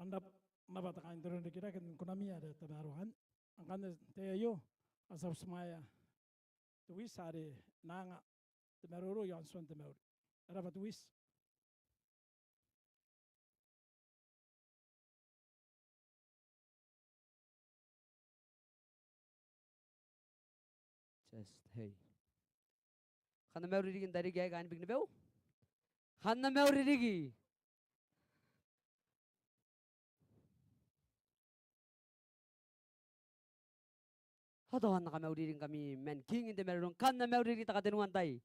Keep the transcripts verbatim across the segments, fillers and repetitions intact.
N na, n na bata kaain te roronrikirake n kunamia are tamaroan. Ngkanne n te tai aio ao ti a butimwaea te witi are e na anga te maroro i aon tituan te mauri. E rabwa te witi. Just, hey. Kam na mauri riki n tairiki aei kaain Bikenibeu. Kam na mauri riki. Ao tao kam na kamauri riki ngkami man kiingin te marurung. Kam na mauri riki te katenua n tai.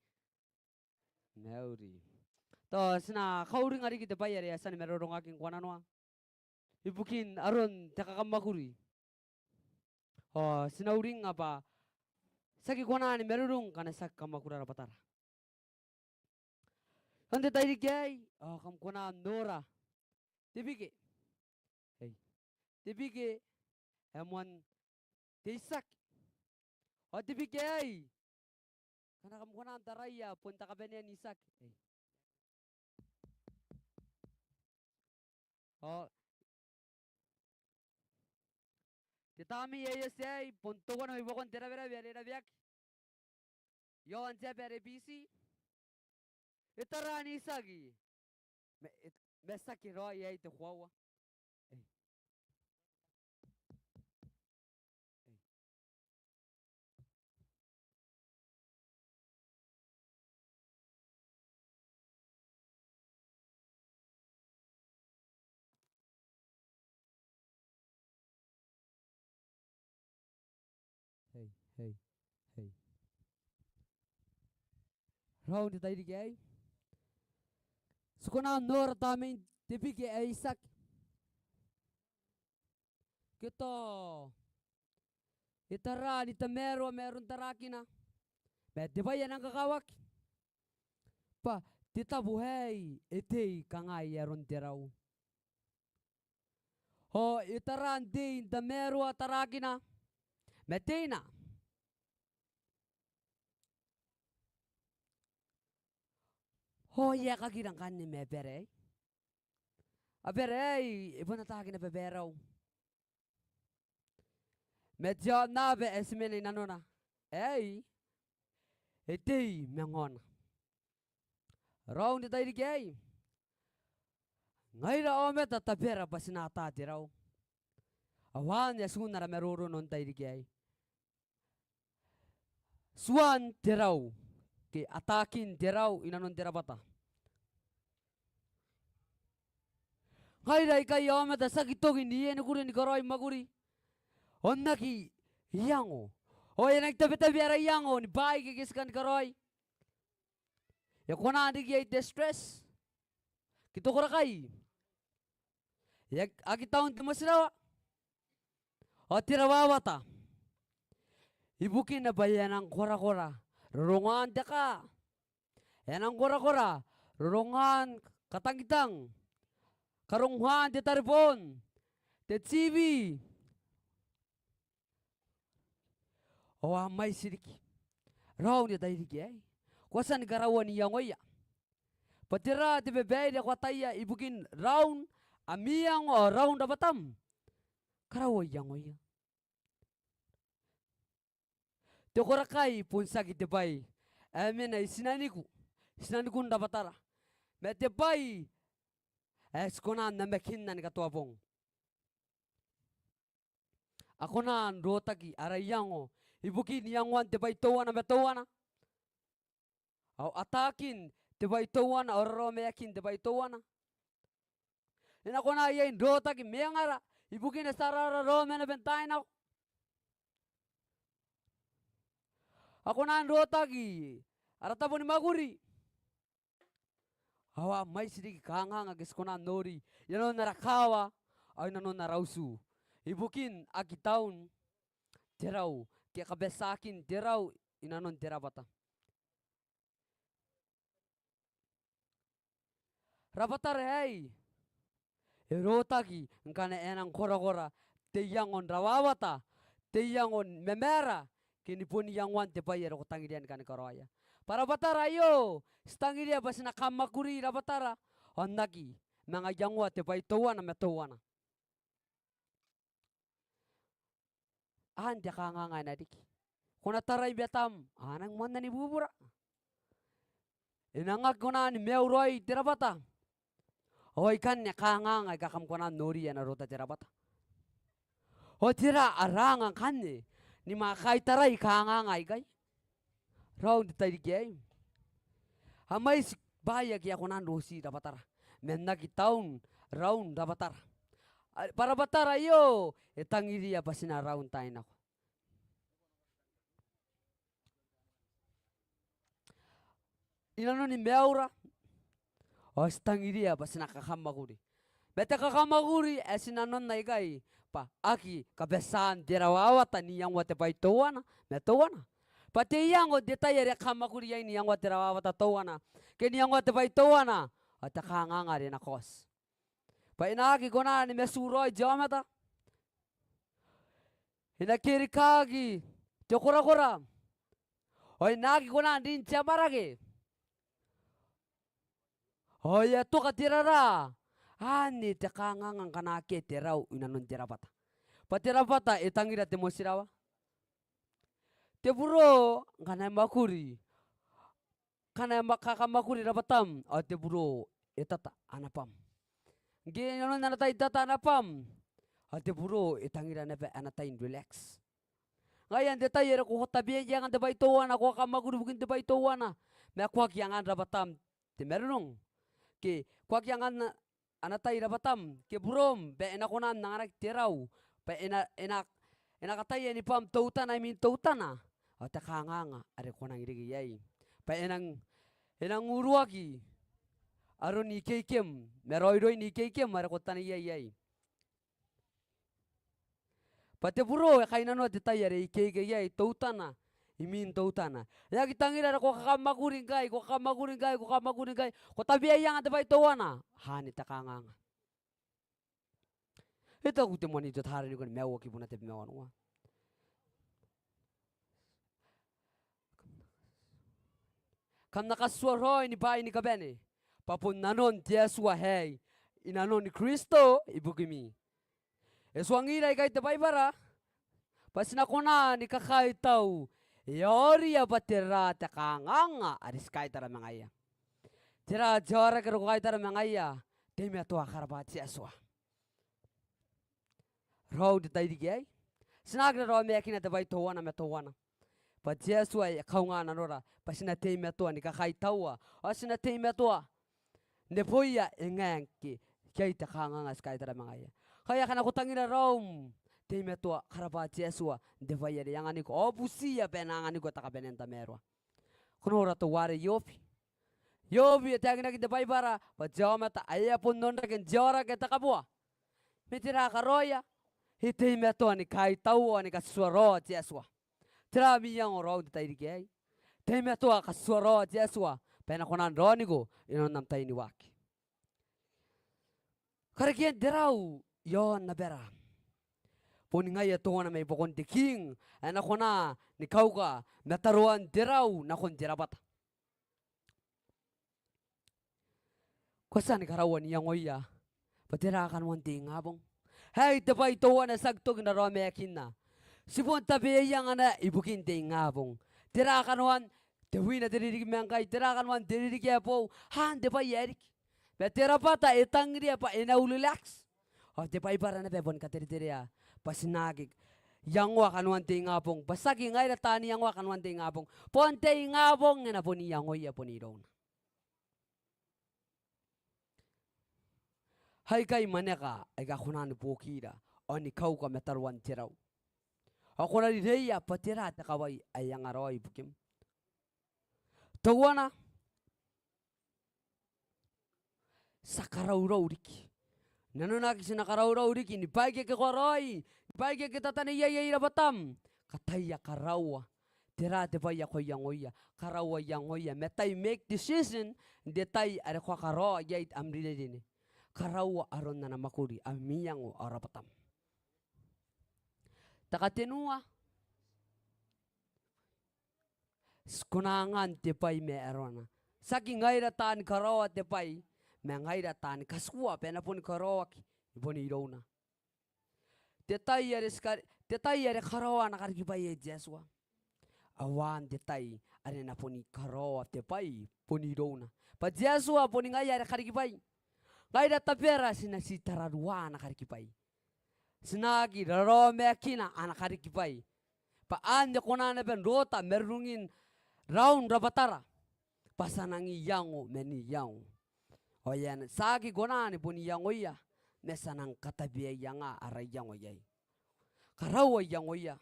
Mauri. Tao ti na kauringa riki te bwai are e a tia ni marorongaki ngkoananoa ibukin aron te kakamwakuri. Ao ti na uringnga bwa ti aki kona ni marurung ngkana ti aki kamwakura rabwatara. Ao n te tairiki aei ao kam kona n nora te bike. Ei. Te bike ae moan te itiaki. Ao te bike aei ngkana kam kona n taraia bon te kabanea n itiaki. Ei. Ao te tamnei ae e oti aei bon teuana mai buakon te raberabe are e rabeaki i aon te aba are Biti. E tara n itiaki. Ma, e, ma tiaki raoi aei te koaua. Ei. Ei. Hei, hei, hei. Raou n te tairiki aei ti kona n nora tamnein te bike ae itiaki. Ke tao e tara ni tamaroa ma aron tarakina, ma te bwai ae nang kakawaki bwa te tabo aei e tei kanga aron te rau. Ao e tara n tei n tamaroa tarakina ma teina. Ao e aekakira ngkanne ma abara aei. Abara aei e bon ataaki naba bwa e rau. Ma te aonnaba ae ti mena i nanona aei e tei ma ngaona. Raou n te tairiki aei ngaira aomata tabera bwa ti na ata te rau. Ao anne ae ti un ara maroro n te tairiki aei. Tuan te rau ke ataakin te rau i nanon te rabwata. Ngaira aikai aomata ti aki toki n ienikurin karaoi mwakuri ao n aki iango. Ao e nang tabetabe ara iango ni bwaai ake ti kani karaoi. E kona n riki iai te stress ke te korakai. E aki, aki taun te motirawa ao te rawawata ibukina bwa e a nang korakora rorongaan te kaa, e a nang korakora rorongaan katangitang, karongoan te tareboon, te TV. Ao a mwaiti riki. Raou n te tairiki aei ko a tia ni karaua n iangoia bwa tera te babaire ae ko ataia ibukin raun ami iango ao raun rabwatam. Karaua iangoia. Te korakai bon tiaki te bwai ae mena i tinaniku, tinanikun rabwatara, ma te bwai ae ti kona n namakinna ni katoabong. A kona n rotaki ara iango ibukin iangoan te bwai teuana ma teuana ao ataakin te bwai teuana ao raraomaeakin te bwai teuana. E na kona iai n rotaki mwengara ibukina ti a raraoma naba n taai nako. A kona n rotaki ara tabo ni mwakuri. Ao a mwaiti riki kanganga ake ti kona n nori i nanon ara kaawa ao i nanon ara utu ibukin aki taun te rau ke kabatiakin te rau i nanon te rabwata. Rabwatara aei e rotaki ngkana e a nang korakora te iango n rawawata, te iango ni mamaara ke ni bon iangoan te bwai are ko tangiria ni kani karaoia. Bwa rabwatara aio ti tangiria bwa ti na kamwakuri rabwatara ao n aki manga iangoa te bwai teuana ma teuana. Anne te kanganga ae na riki. Ko na tarai matam, a nang moanna ni bubura. E nang aki kona ni maiu raoi te rabwata. Ao aikanne kanganga aika kam kona n nori ae na rota te rabwata. Ao tera ara anga ngkanne ni manga kaitarai kanganga aikai raou n te tairiki aei? A mwaiti bwaai ake a kona n roti rabwatara, ma n aki taun raun rabwatara. Bwa rabwatara aio e tangiria bwa ti na raun taai nako. I nanoni maiura ao ti tangiria bwa ti na kakamwakuri. Ma te kakamwakuri ae ti nanonna ikai bwa aki kabataan te rawawata n iangoa te bwai teuana ma teuana. Bwa te iango n te tai are kakamwakuri iai n iangoa te rawawata teuana ke n iangoa te bwai teuana ao te kanganga are e na kaoti. Bwa e na aki kona ni matu raoi te aomata. E na kerikaaki te korakora. Ao e na aki kona n rin te amwarake. Ao e a toka te raraa. Anne te kanganga ngkana akea te rau i nanon te rabwata. Bwa te rabwata e tangira te motirawa. Te buro ngkana e mwakuri, ngkana e mwa-, kakamwakuri rabwatam ao te buro e tata ana bwam. Ngke i nanon ana tai n tata ana bwam ao te buro e tangira naba ana tai n relax. Ngaia n te tai are ko tabeaianga n te bwai teuana, ko kakamwakuri ibukin te bwai teuana, ma ko aki angan rabwatam te marurung, ke ko aki angan ana tai rabwatam ke burom bwa e na kona n anganaki te rau, bwa e na, e na, e na kataia ni bwam teutana imwin teutana, ao te kanganga are ko nang riki iai bwa e nang, e nang uruaki aron ikeikem ma raoiroin ikeikem are ko taneiai iai. Bwa te buro e kainnanoa te tai are e ikeike iai teutana imwin teutana. E aki tangira are ko kakamwakuri ngkai, ko kakamwakuri ngkai, ko kakamwakuri ngkai, ko tabeaianga n te bwai teuana. Anne te kanganga. E taku te moan I-Tataromauri ni kona maiua kibuna te bwi ma wanua. Kam na katutuaraoi ni bwaai ni kabane, bwa bon nanon te Atua aei i nanoni Kristo ibukimi. E tuangira ikai te Baibara bwa ti na kona ni kakaitau e aoria bwa tera te kanganga are ti kaitara ma ngaia. Tera te aoraki are ko kaitara ma ngaia? Teimatoa karabwa te Atua. Raou n te tairiki aei ti na aki raraomaekina te bwai teuana ma teuana. Bwa te Atua e kaunga nanora bwa ti na teimatoa ni kakaitaua ao ti na teimatoa n neboia e ngae ngke iai te kanganga ae ti kaitara ma ngaia. Ngaia ngkana ko tangira raom, teimatoa karabwa te Atua n te bwai are e anganiko ao butiia bwa e na anganiko te kabanea n tamaroa. Ko nora teuare Iobi. Iobi e taekinaki n te Baibara bwa te aomata ae e a bon onrake n te aoraki ae te kaboa. Ma tera karaoia? E teimatoa ni kaitaua ao ni katutuaraoa te Atua. Tera am iango raou n te tairiki aei? Teimatoa katutuaraoa te Atua bwa e na kona n raoniko i nanon am tai ni waaki. Karekean te rau i aon abara. Boni ngaia teuana mai buakon te king ae e na kona ni kauka mataroan te rau nakon te rabwata. Ko a tia ni karaua n iangoia bwa tera kanoan te ingabong? Aei te bwai teuana ae ti aki toki n raraomaekinna. Ti bon tabeaianga naba ibukin te ingabong. Tera kanoan te wina te ririki ma ngkai, tera kanoan te ririki ae boou? Anne te bwai ae riki. Ma te rabwata e tangiria bwa e na relax. Ao te Baibara naba e boni katereterea bwa ti na aki iangoa kanoan te ingabong, bwa tiaki ngaira taan iangoa kanoan te ingabong. Bon te ingabong e na bon iangoia bon irouna. Aikai mwaneka aika kona ni buokira ao ni kauka mataroan te rau. Ao ko na rineia bwa tera te kawai ae e anga raoi ibukim. Teuana, ti a karaurau riki. Nanona ake ti na karaurau riki ni baike ke ko a raoi, ni baike ke tataneiai rabwatam, kataia karaua. Tera te bwai ae ko iangoia? Karaua iangoia ma tai, make decision n te tai are ko a karaoa iai am rinerine. Karaua aron ana mwakuri am iango ao rabwatam. Te katenua, ti kona n angan te bwai ma aroana. Tiaki ngaira taan karaoa te bwai, ma ngaira taan katikua bwa e na boni karaoaki i bon irouna. Te tai are ti ka-, te tai are karaoa ana karikibwai aei te Atua. Ao n te tai are e na boni karaoa te bwai boni irouna. Bwa te Atua boni ngaia are karikibwai. Ngaira tabera ti na ti tararua ana karikibwai. Ti na aki raraomaekina ana karikibwai. Bwa anne e kona naba n rota marurungin raun rabwatara. Bwa ti a nang iango man iango. Ao e a na, ti aki kona ni boni iangoia, ma ti a nang katabeaianga ara iango iai. Karaua iangoia.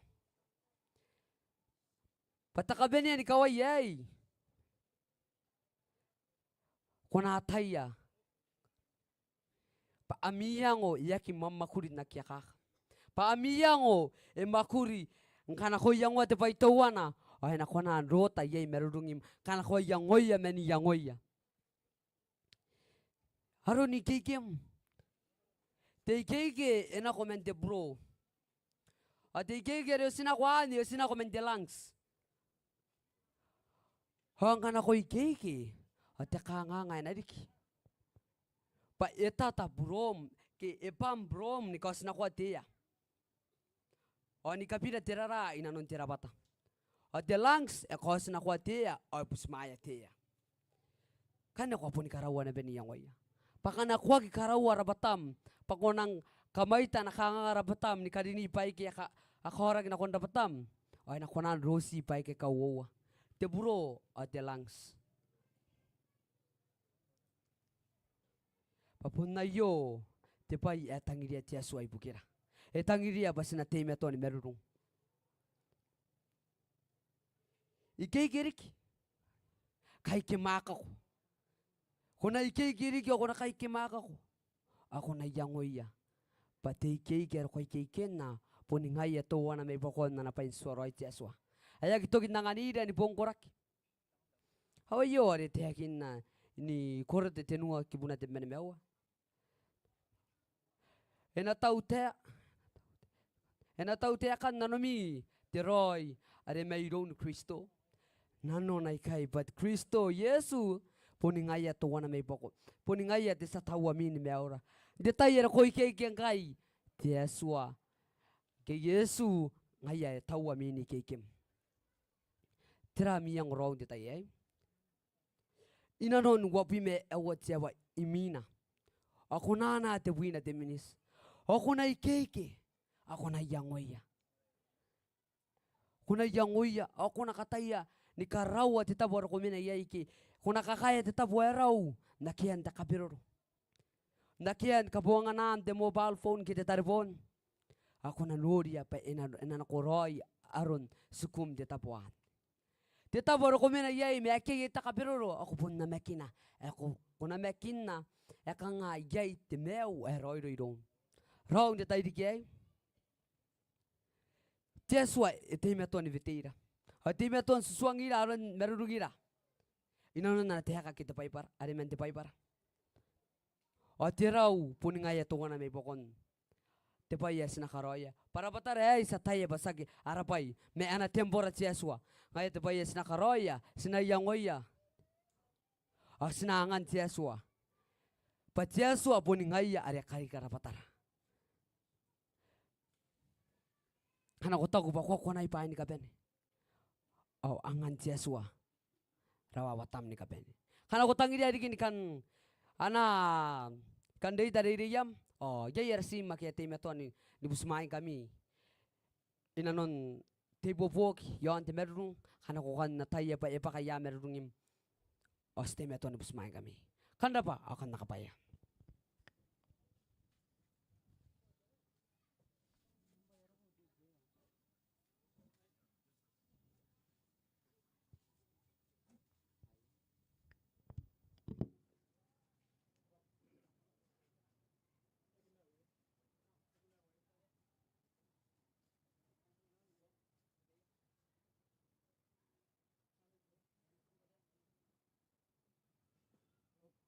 Bwa te kabanea ni kawai aei, ko na ataia bwa am iango e aki mwamwakuri n aki akaka. Bwa am iango e mwakuri ngkana ko iangoa te bwai teuana, ao e na kona n rota iai marurungim ngkana ko iangoia man iangoia. Aron ikeikem. Te ikeike e nako man te buroo. Ao te ikeike are e oti nako anne, e oti nako man te lungs. Ao ngkana ko ikeike, ao te kanganga e na riki. Bwa e tata buroom, ke e bwam buroom ni kaotinakoa te ea. Ao ni kabira te raraa i nanon te rabwata. Ao te lungs e kaotinakoa te ea, ao e butimwaea te ea. Ngkanne ko a boni karaua naba n iangoia. Bwa ngkana ko aki karaua rabwatam, bwa ko nang kamwaita ana kanganga rabwatam ni karini baike a ka-, a kaoraki nakon rabwatam, ao e na kona n roti baike kauoua. Te buroo ao te lungs. Bwa bon aio te bwai ae tangiria te Atua ibukira. E tangiria bwa ti na teimatoa ni marurung. Ikeike riki, kaikemwakako. Ko na ikeike riki ao ko na kaikemwakako. Ao ko na iangoia bwa te ikeike are ko a ikeikenna boni ngaia teuana mai buakon ana bwai n tuaraoi te Atua. Ae aki toki n anganira ni bongkoraki. Ao aio are e taekinna ni Korote tenua kibuna tebwi ma nimaua. E na tautaeka, e na tautaekan nanomi te raoi are mairoun Kristo. Nanon aikai bwa Kristo Iesu boni ngaia teuana mai buakon. Boni ngaia te tia tauami ni maiura. N te tai are ko ikeike ngkai, te Atua ke Iesu ngaia ae tauami n ikeikem. Tera am iango raou n te tai aei? I nanon uabwi ma aua te aoa imwina, ao ko na anaa tebwina te miniti, ao ko na ikeike, ao ko na iangoia. Ko na iangoia, ao ko na kataia ni karaua te tabo are ko mena iai ke ko na kakaea te tabo ae rau n akean te kabiroro, n akean kabonganaan te mobile phone ke te tareboon. Ao ko na noria bwa e na, e na nakoraoi aron tikum n te tabo anne. Te tabo are ko mena iai ma akea iai te kabiroro, ao ko bon namakina, ao ko, ko namakinna ae kanga iai te maiu ae raoiroi iroum. Raou n te tairiki aei, te Atua e teimatoa ni weteira. Ao e teimatoa n tutuangira aron marurungira i nanon ana taeka ke te Baibara, are man te Baibara. Ao te rau boni ngaia teuana mai buakon te bwai ae ti na karaoia. Bwa rabwatara aei ti ataia bwa tiaki ara bwai, ma ana tembora te Atua. Ngaia te bwai ae ti na karaoia, ti na iangoia, ao ti na angan te Atua. Bwa te Atua boni ngaia are karika rabwatara. Ngkana ko taku bwa ko aki kona bwaai ni kabane, ao angan te Atua rawawatam ni kabane. Ngkana ko tangiria riki ni kan, ana, kan reita reireiam, ao iai ara tiim ake a teimatoa ni, ni butimwaingkami i nanon te ibuobuoki iaon te marurung. Ngkana ko kan ataia bwa e bwaka ia marurungim, ao ti teimatoa ni butimwaingkami. Kam rabwa, ao kam na kabaea.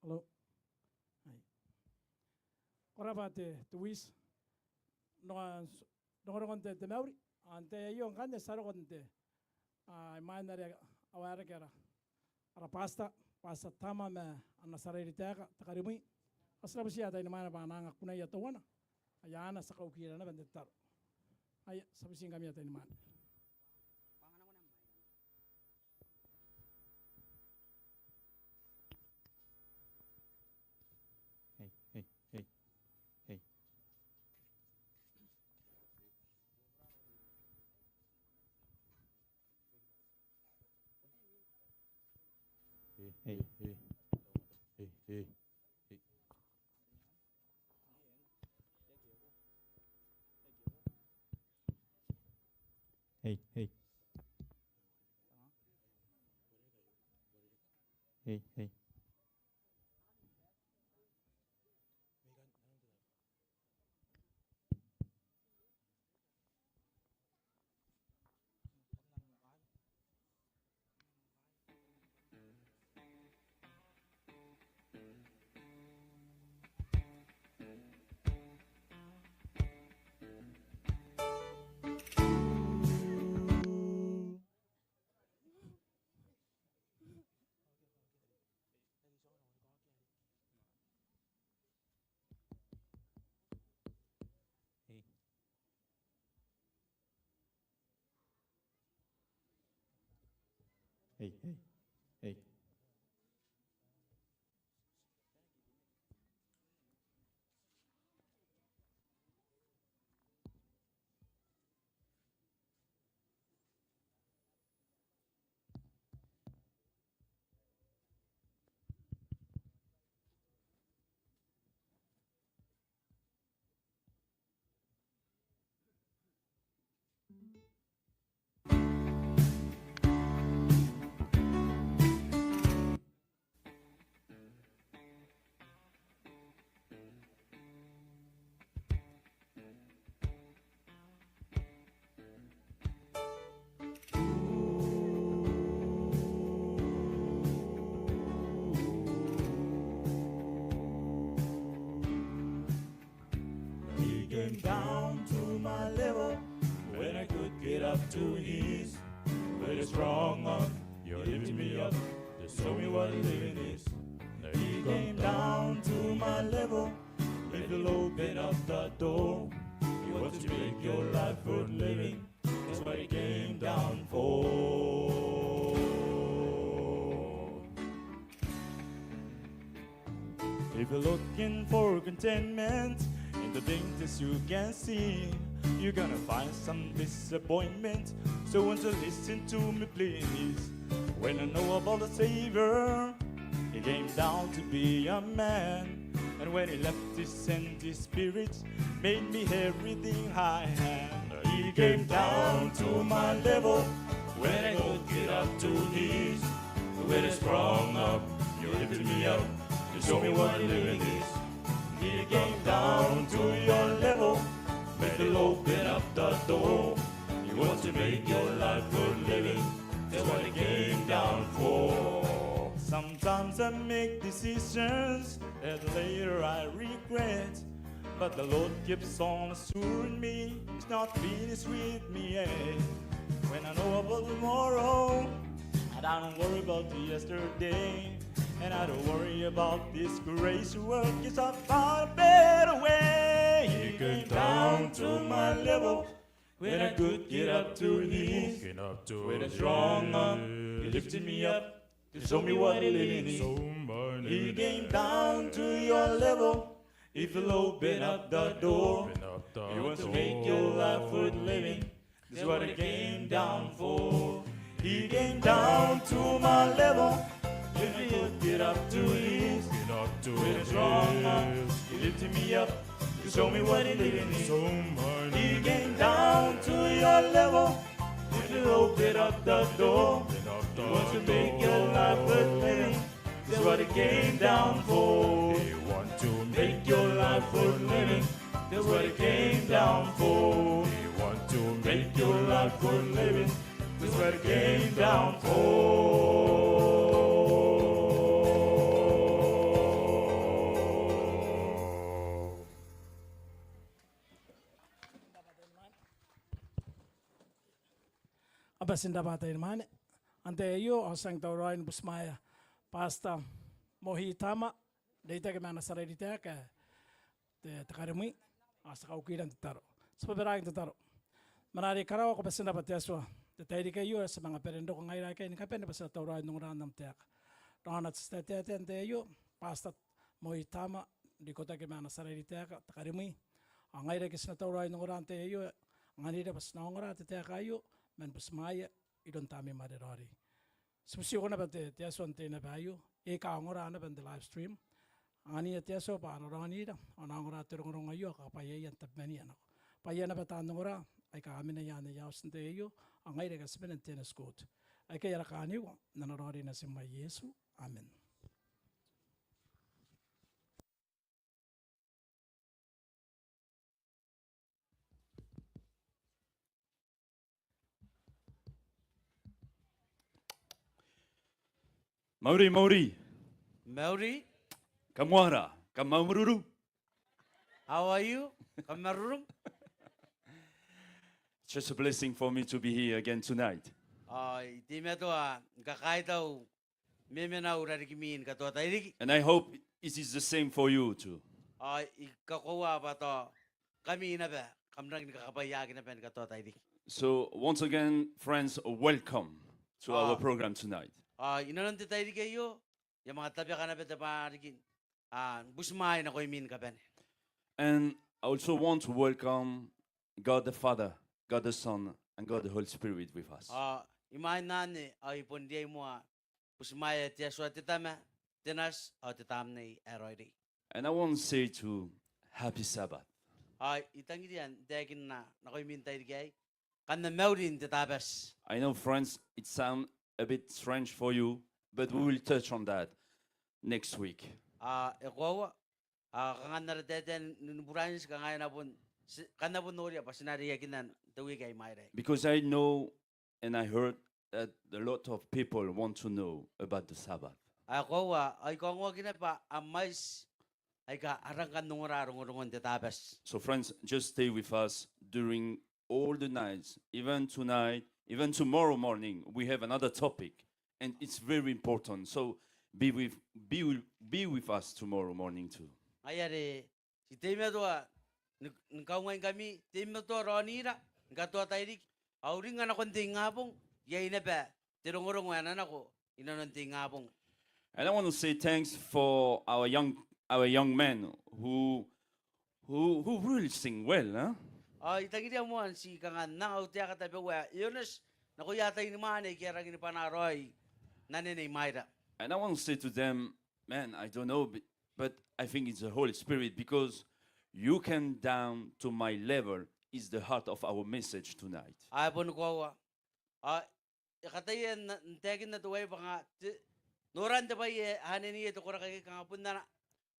Hello. Hai. Ko rabwa te, te wis. Rongorongon te, te mauri. Ao n te tai aio ngkanne ti a roko n te, a, imwain are a waerake ara, ara pastor, Pastor Tama ma ana tia reirei taeka, te karimwi. Ao ti na butiia ataeinimwaina bwa a na anga kunaia teuana. Ao ana tia kaukira naba n te tataro. Aia, ti a butiingkami ataeinimwaane. Hey, hey, hey, hey. Hey, hey, hey. Hey, hey, hey. Hey, hey. Hey, hey. Hey. Hey, hey, hey. He came down to my level when I could get up to his. With a strong arm, you lifted me up to show me what living is. He came down to my level, little open up the door. He wants to make your life worth living. That's what he came down for. If you're looking for contentment in the things that you can see, you're gonna find some disappointment. So won't you listen to me, please? When I know about the Savior, he came down to be a man. And when he left, his empty spirit made me everything I am. He came down to my level when I could get up to his. With a strong arm, you lifted me up. You showed me what living is. He came down to your level, little open up the door. He wants to make your life worth living. That's what he came down for. Sometimes I make decisions that later I regret. But the Lord keeps on assuring me he's not finished with me yet. When I know about tomorrow, and I don't worry about yesterday, and I don't worry about this grace work is a far better way. He came down to my level when I could get up to his. With a strong arm, he lifted me up to show me what living is. He came down to your level. If you'll open up the door, he wants to make your life worth living. This is what he came down for. He came down to my level. If you could get up to his. With a strong arm, he lifted me up to show me what living is. He came down to your level. If you open up the door, he wants to make your life worth living. That's what he came down for. He want to make your life worth living. That's what he came down for. He want to make your life worth living. That's what he came down for. Ao bati n rabwa ataeinimwaane. Antai aio ao ti a tauraoi ni butimwaea Pastor Mohi Tama, reitaki ma ana tia reirei taeka ae te, te Karemwi, ao ti a kaukira n tataro. Ti bobaraaki n tataro. Mena are i karawa, ko bati n rabwa te Atua n te tairiki aio, ti a manga bane n roko ngaira aikai ni kabane bwa ti na tauraoi n ongora n am taeka. Raona te tia taetae n te tai aio, Pastor Moi Tama, n ikotaki ma ana tia rairi taeka, te karimwi. Ao ngaira aika ti na tauraoi n ongora n te tai aio, anganira bwa ti na ongora te taeka aio man butimwaea iroun Tamneim are raoiroi. Ti butiiko naba te, te Atua n te tai naba aio, iai aika ongora naba n te live stream. Anganiia te Atua bwa a na raonira ao a na ongora te rongorongo aio ao kakabwaiaia n tabemania nako. Bwa iai naba taan ongora aika a mena i aan aia auti n te tai aio, ao ngaira aika ti mena n te Eneti Court. Aikai ara kaaniko n ana raoiroi natim ae Iesu. Amen. Mauri, mauri. Mauri. Kam uara, kam marurung? How are you? Kam marurung? Just a blessing for me to be here again tonight. Ao I teimatoa ni kakaitau memena au rarikimi ni katoa tairiki. And I hope it is the same for you too. Ao I kakoaua bwa tao ngkami naba kam rangi ni kakabwaiaaki naba ni katoa tairiki. So once again, friends, welcome to our program tonight. Ao inanon te tairiki aio, I a manga tabeka naba te bwa riki, a, butimwaea nakoimi ni kabane. And I also want to welcome God the Father, God the Son, and God the Holy Spirit with us. Ao imwain anne ao I bon riai moa butimwaea te Atua te Tama, te Nati, ao te Tamnei ae Raoiroi. And I want to say to happy Sabbath. Ao I tangiria n taekinna nakoimi n tairiki aei, kam na mauri n te Tabati. I know, friends, it sound a bit strange for you, but we will touch on that next week. A, e koaua, a, kanga n ara taetae ni, ni Buranti, kanga e na bon, ti, kam na bon noria bwa ti na reiakinna n te wiki ae i mwaira. Because I know and I heard that a lot of people want to know about the Sabbath. Ao e koaua, ao I kaongoaki naba bwa a mwaiti aika a rang kan ongora rongorongon te Tabati. So friends, just stay with us during all the nights, even tonight, even tomorrow morning, we have another topic, and it's very important. So be with, be with, be with us tomorrow morning too. Ngaia are ti teimatoa ni, ni kaungaingkami, teimatoa raonira ni katoa tairiki. Ao uringnga nakon te ingabong, iai naba te rongorongo ae na nako inanon te ingabong. And I want to say thanks for our young, our young men who, who, who really sing well, huh? Ao I tangiria moa n ti kanga n anga au taeka tabeua ae e onoti nakoia ataeinimwaane aike a rangi ni bwanaa raoi n anene i mwaira. And I want to say to them, man, I don't know, b-, but I think it's the Holy Spirit, because you came down to my level is the heart of our message tonight. Ao e boni koaua. Ao e kataia n, n taekinna teuaei bwa kanga te, noran te bwai ae a anenea te koraki kanga bon ana,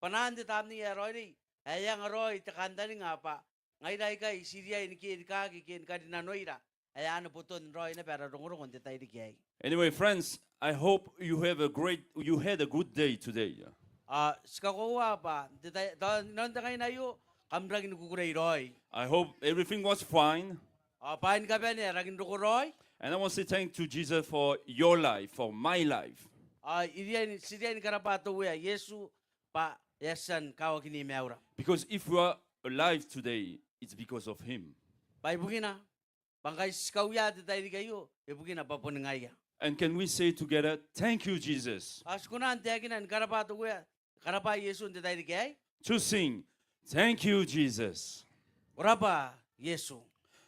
bwanaan te Tamnei ae Raoiroi ae e anga raoi te kantaninga bwa ngaira aikai ti riai ni kerikaaki ke ni karinanoira ae anne boton raoi naba ara rongorongo n te tairiki aei. Anyway, friends, I hope you have a great, you had a good day today. Ao ti kakoaua bwa n te tai, tao n te ngaina aio kam rangi ni kukurei raoi. I hope everything was fine. Ao bwaai ni kabane a rangi n roko raoi. And I want to say thank to Jesus for your life, for my life. Ao I riai ni, ti riai ni karabwa te Uea Iesu bwa e a tia ni kawakini maiura. Because if we are alive today, it's because of him. Bwa ibukina, bwa ngkai ti kauia te tairiki aio, ibukina bwa boni ngaia. And can we say together, "Thank you, Jesus"? Ao ti kona n taekina ni karabwa te Uea, karabwa Iesu n te tairiki aei. To sing, "Thank you, Jesus." Ko rabwa Iesu.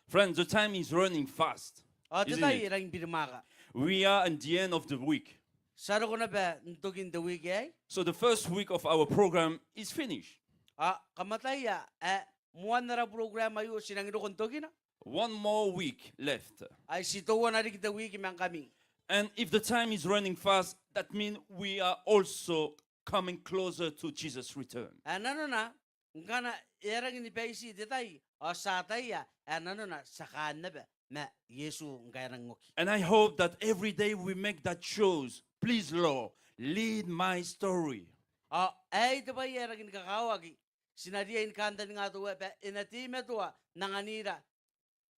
Friends, the time is running fast, isn't it? Ao te tai e rangi ni birimwaaka. We are at the end of the week. Ti a roko naba n tokin te wiki aei. So the first week of our program is finished. Ao kamataia ae moan ara program aio ti rangi n roko n tokina. One more week left. Ai ti teuana riki te wiki ma ngkami. And if the time is running fast, that means we are also coming closer to Jesus' return. Ae nanona, ngkana e a rangi ni baiti te tai, ao ti ataia ae nanona ti a kaan naba ma Iesu ngkae e rangi n oki. And I hope that every day we make that choice. Please, Lord, lead my story. Ao aei te bwai ae rangi ni kakawaki, ti na riai ni kantaninga te Uea bwa e na teimatoa n anganira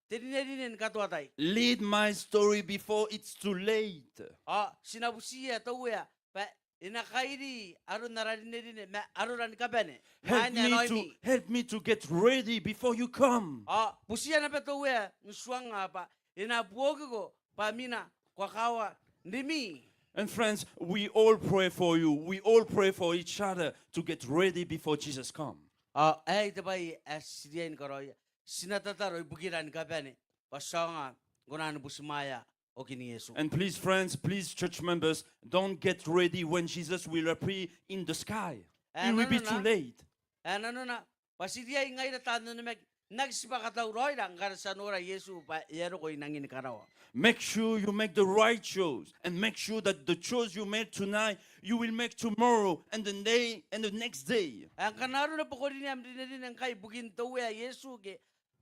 te rinerine ni katoatai. Lead my story before it's too late. Ao ti na butiia te Uea bwa e na kairi aron ara rinerine ma arora ni kabane. Help me to, help me to get ready before you come. Ao butiia naba te Uea n tuangnga bwa e na buokiko bwa mina ko a kawa n rimwi. And friends, we all pray for you. We all pray for each other to get ready before Jesus come. Ao aei te bwai ae ti riai ni karaoia. Ti na tataro ibukira ni kabane bwa ti aonga ni kona ni butimwaea okin Iesu. And please, friends, please, church members, don't get ready when Jesus will appear in the sky. It will be too late. Ae nanona, ae nanona bwa ti riai ngaira taan onimaki n aki tibwa katauraoira ngkana ti a nora Iesu bwa e a roko i nangi ni karawa. Make sure you make the right choice, and make sure that the choice you make tonight, you will make tomorrow and the day and the next day. Ae ngkana arona bwa ko rinea am rinerine ngkai ibukin te Uea Iesu ke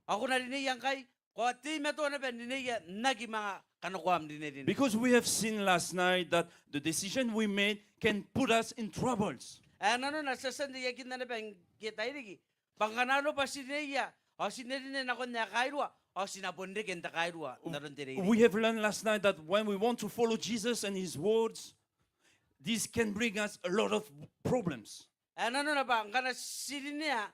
ao ko na rineia ngkai, ko a teimatoa naba n rineia n aki manga kanakoa am rinerine. Because we have seen last night that the decision we made can put us in troubles. Ae nanona ti a tia n reiakinna naba ngke tairiki bwa ngkana arona bwa ti rineia ao ti nerine nakon ae kairua, ao ti na bon reke n te kairua n aron te reirei. We have learned last night that when we want to follow Jesus and his words, this can bring us a lot of problems. Ae nanona bwa ngkana ti rinea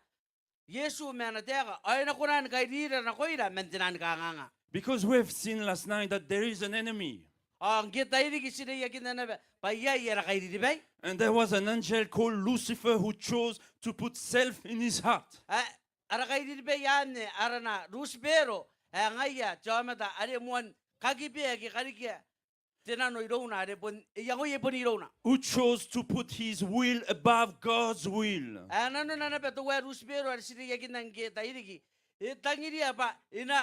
Iesu ma ana taeka ao e na kona ni kairira nakoira man te nang kanganga. Because we have seen last night that there is an enemy. Ao ngke tairiki ti reiakinna naba bwa iai ara kairiribai. And there was an angel called Lucifer who chose to put self in his heart. Ae ara kairiribai anne arana Rusipero, ae ngaia te aomata are moan kakibea ke karikia te nano irouna, are bon iangoia i bon irouna. Who chose to put his will above God's will. Ae nanona naba teuae Rusipero are ti reiakinna ngke tairiki, e tangiria bwa e na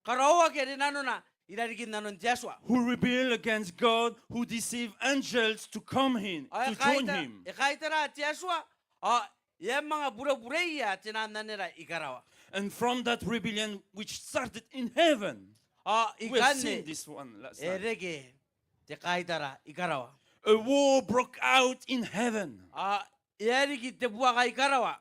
karaoaki are nanona i rarikin nanon te Atua. Who rebel against God, who deceive angels to come in, to join him. Ao e kaitara te Atua, ao e a manga burabureia te nang anera i karawa. And from that rebellion which started in heaven, ao ikanne, we have seen this one last night, e reke te kaitara i karawa. A war broke out in heaven. Ao e a riki te buaka i karawa.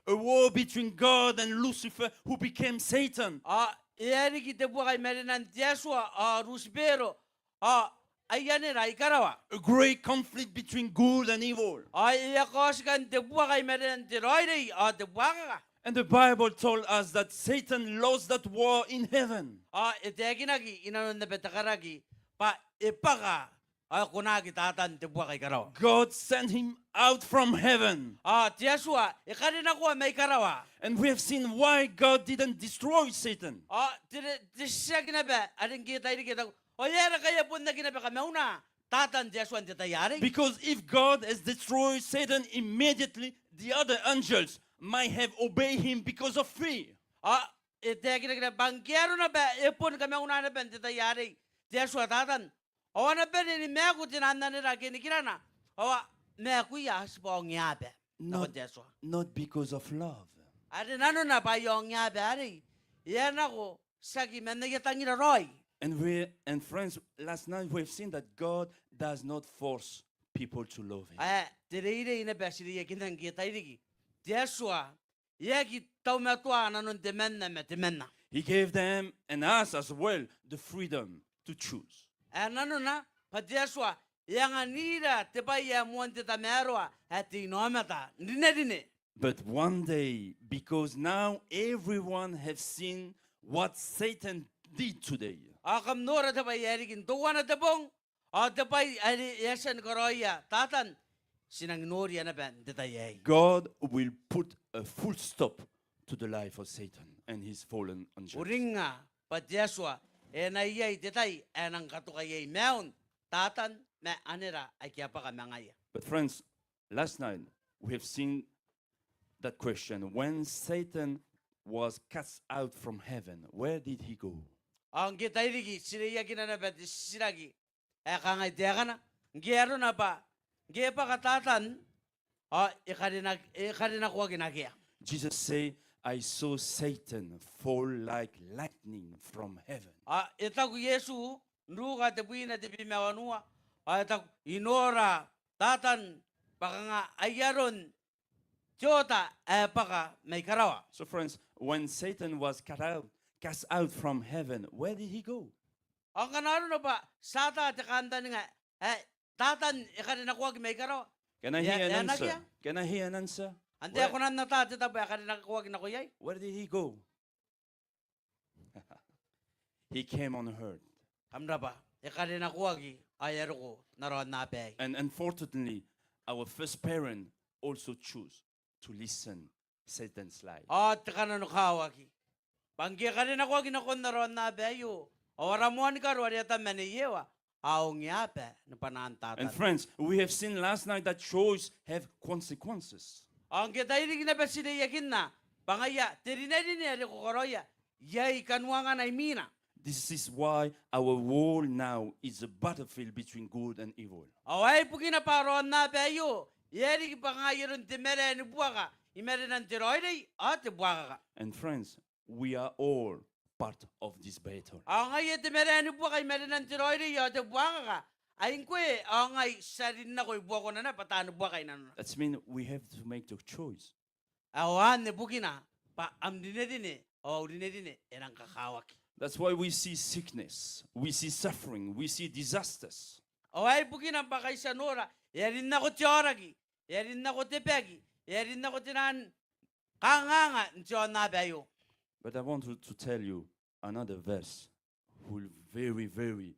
A war between God and Lucifer, who became Satan. Ao e a riki te buaka i marenan te Atua ao Rusipero ao ai anera i karawa. A great conflict between good and evil. Ao e a kaoti ngkanne te buaka i marenan te raoiroi ao te buakaka. And the Bible told us that Satan lost that war in heaven. Ao e taekinaki i nanon naba te karaki bwa e bwaka ao e konaki Tatan te buaka i karawa. God sent him out from heaven. Ao te Atua e karenakoa mai karawa. And we have seen why God didn't destroy Satan. Ao te, te titiraki naba are ngke tairiki e taku, ao e aera ngkai e bon aki naba kamauna Tatan te Atua n te tai arei? Because if God has destroyed Satan immediately, the other angels might have obeyed him because of fear. Ao e taekinaki naba bwa ngke arona bwa e boni kamauna naba n te tai arei te Atua Tatan, ao a na bane ni maaku te nang anera ake nikirana, ao a maakuia a tibwa ongeaba nakon te Atua. Not because of love. Are nanona bwa aia ongeaba arei e a nako tiaki man aia tangira raoi. And we, and friends, last night we have seen that God does not force people to love him. Ae te reirei naba ti reiakinna ngke tairiki, te Atua e aki taumatoa nanon temanna ma temanna. He gave them and us as well the freedom to choose. Ae nanona bwa te Atua e anganira te bwai ae moan te tamaroa ae te inaomata n rinerine. But one day, because now everyone have seen what Satan did today. Ao kam nora te bwai ae riki n teuana te bong, ao te bwai are e a tia ni karaoia Tatan, ti nangi noria naba n te tai aei. God will put a full stop to the life of Satan and his fallen angels. Uringnga bwa te Atua e na iai te tai ae e nang katoka iai maiun Tatan ma anera aike a bwaka ma ngaia. But friends, last night we have seen that question. When Satan was cast out from heaven, where did he go? Ao ngke tairiki ti reiakina naba te titiraki ae kangai taekana, ngke arona bwa ngke e bwaka Tatan, ao e karena-, e karenakoaki nakea? Jesus say, "I saw Satan fall like lightning from heaven." Ao e taku Iesu n Ruka tebwina tebwi ma wanua, ao e taku, I nora Tatan bwa kanga ai aron te oota ae bwaka mai karawa. So friends, when Satan was cut out, cast out from heaven, where did he go? Ao ngkana arona bwa Tatan te kantaninga ae Tatan e karenakoaki mai karawa. Can I hear an answer? Can I hear an answer? Antai ae kona n ata te tabo ae karenakoaki nako iai? Where did he go? He came on earth. Kam rabwa, e karenakoaki ao e a roko n aron aaba aei. And unfortunately, our first parent also choose to listen Satan's lie. Ao te kananokawaki bwa ngke e karenakoaki nakon aron aaba aio, ao ara moani karo are Atama ma Nei Ewa a ongeaba ni bwanaan Tatan. And friends, we have seen last night that choice have consequences. Ao ngke tairiki naba ti reiakinna bwa ngaia te rinerine are ko karaoia iai kanuangana imwina. This is why our world now is a battlefield between good and evil. Ao aei bukina bwa aron aaba aio e a riki bwa kanga ai aron te marae ni buaka i marenan te raoiroi ao te buakaka. And friends, we are all part of this battle. Ao ngaia te marae ni buaka i marenan te raoiroi ao te buakaka, ai ngkoe ao ngai ti a rin nako i buakona naba taani buaka i nanona. That means we have to make the choice. Ao anne bukina bwa am rinerine ao au rinerine e nang kakawaki. That's why we see sickness, we see suffering, we see disasters. Ao aei bukina bwa ngkai ti a nora e a rin nako te aoraki, e a rin nako te baki, e a rin nako te nang kanganga n te aonnaba aio. But I want to, to tell you another verse who very, very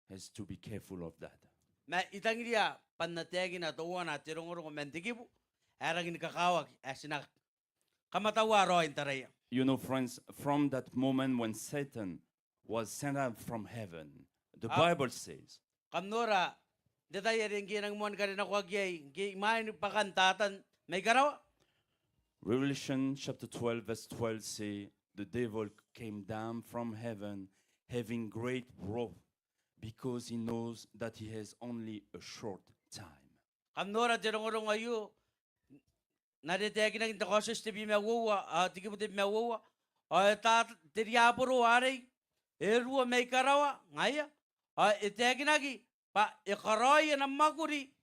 has to be careful of that. Ma I tangiria bwa N na taekina teuana te rongorongo man te kibu ae rangi ni kakawaki ae ti na kamataua raoi n taraia. You know, friends, from that moment when Satan was sent out from heaven, the Bible says, kam nora n te tai are ngke e nangi moa ni karenakoaki iai ngke imwain bwakan Tatan mai karawa. Revelation chapter twelve, verse twelve say, the devil came down from heaven having great wrath, because he knows that he has only a short time. Kam nora te rongorongo aio n are e taekinaki n te Kaotioti tebwi ma uoua, ao te kibu tebwi ma uoua, ao e ta te riaboro arei, e ruo mai karawa, ngaia, ao e taekinaki bwa e karaoi ana mwakuri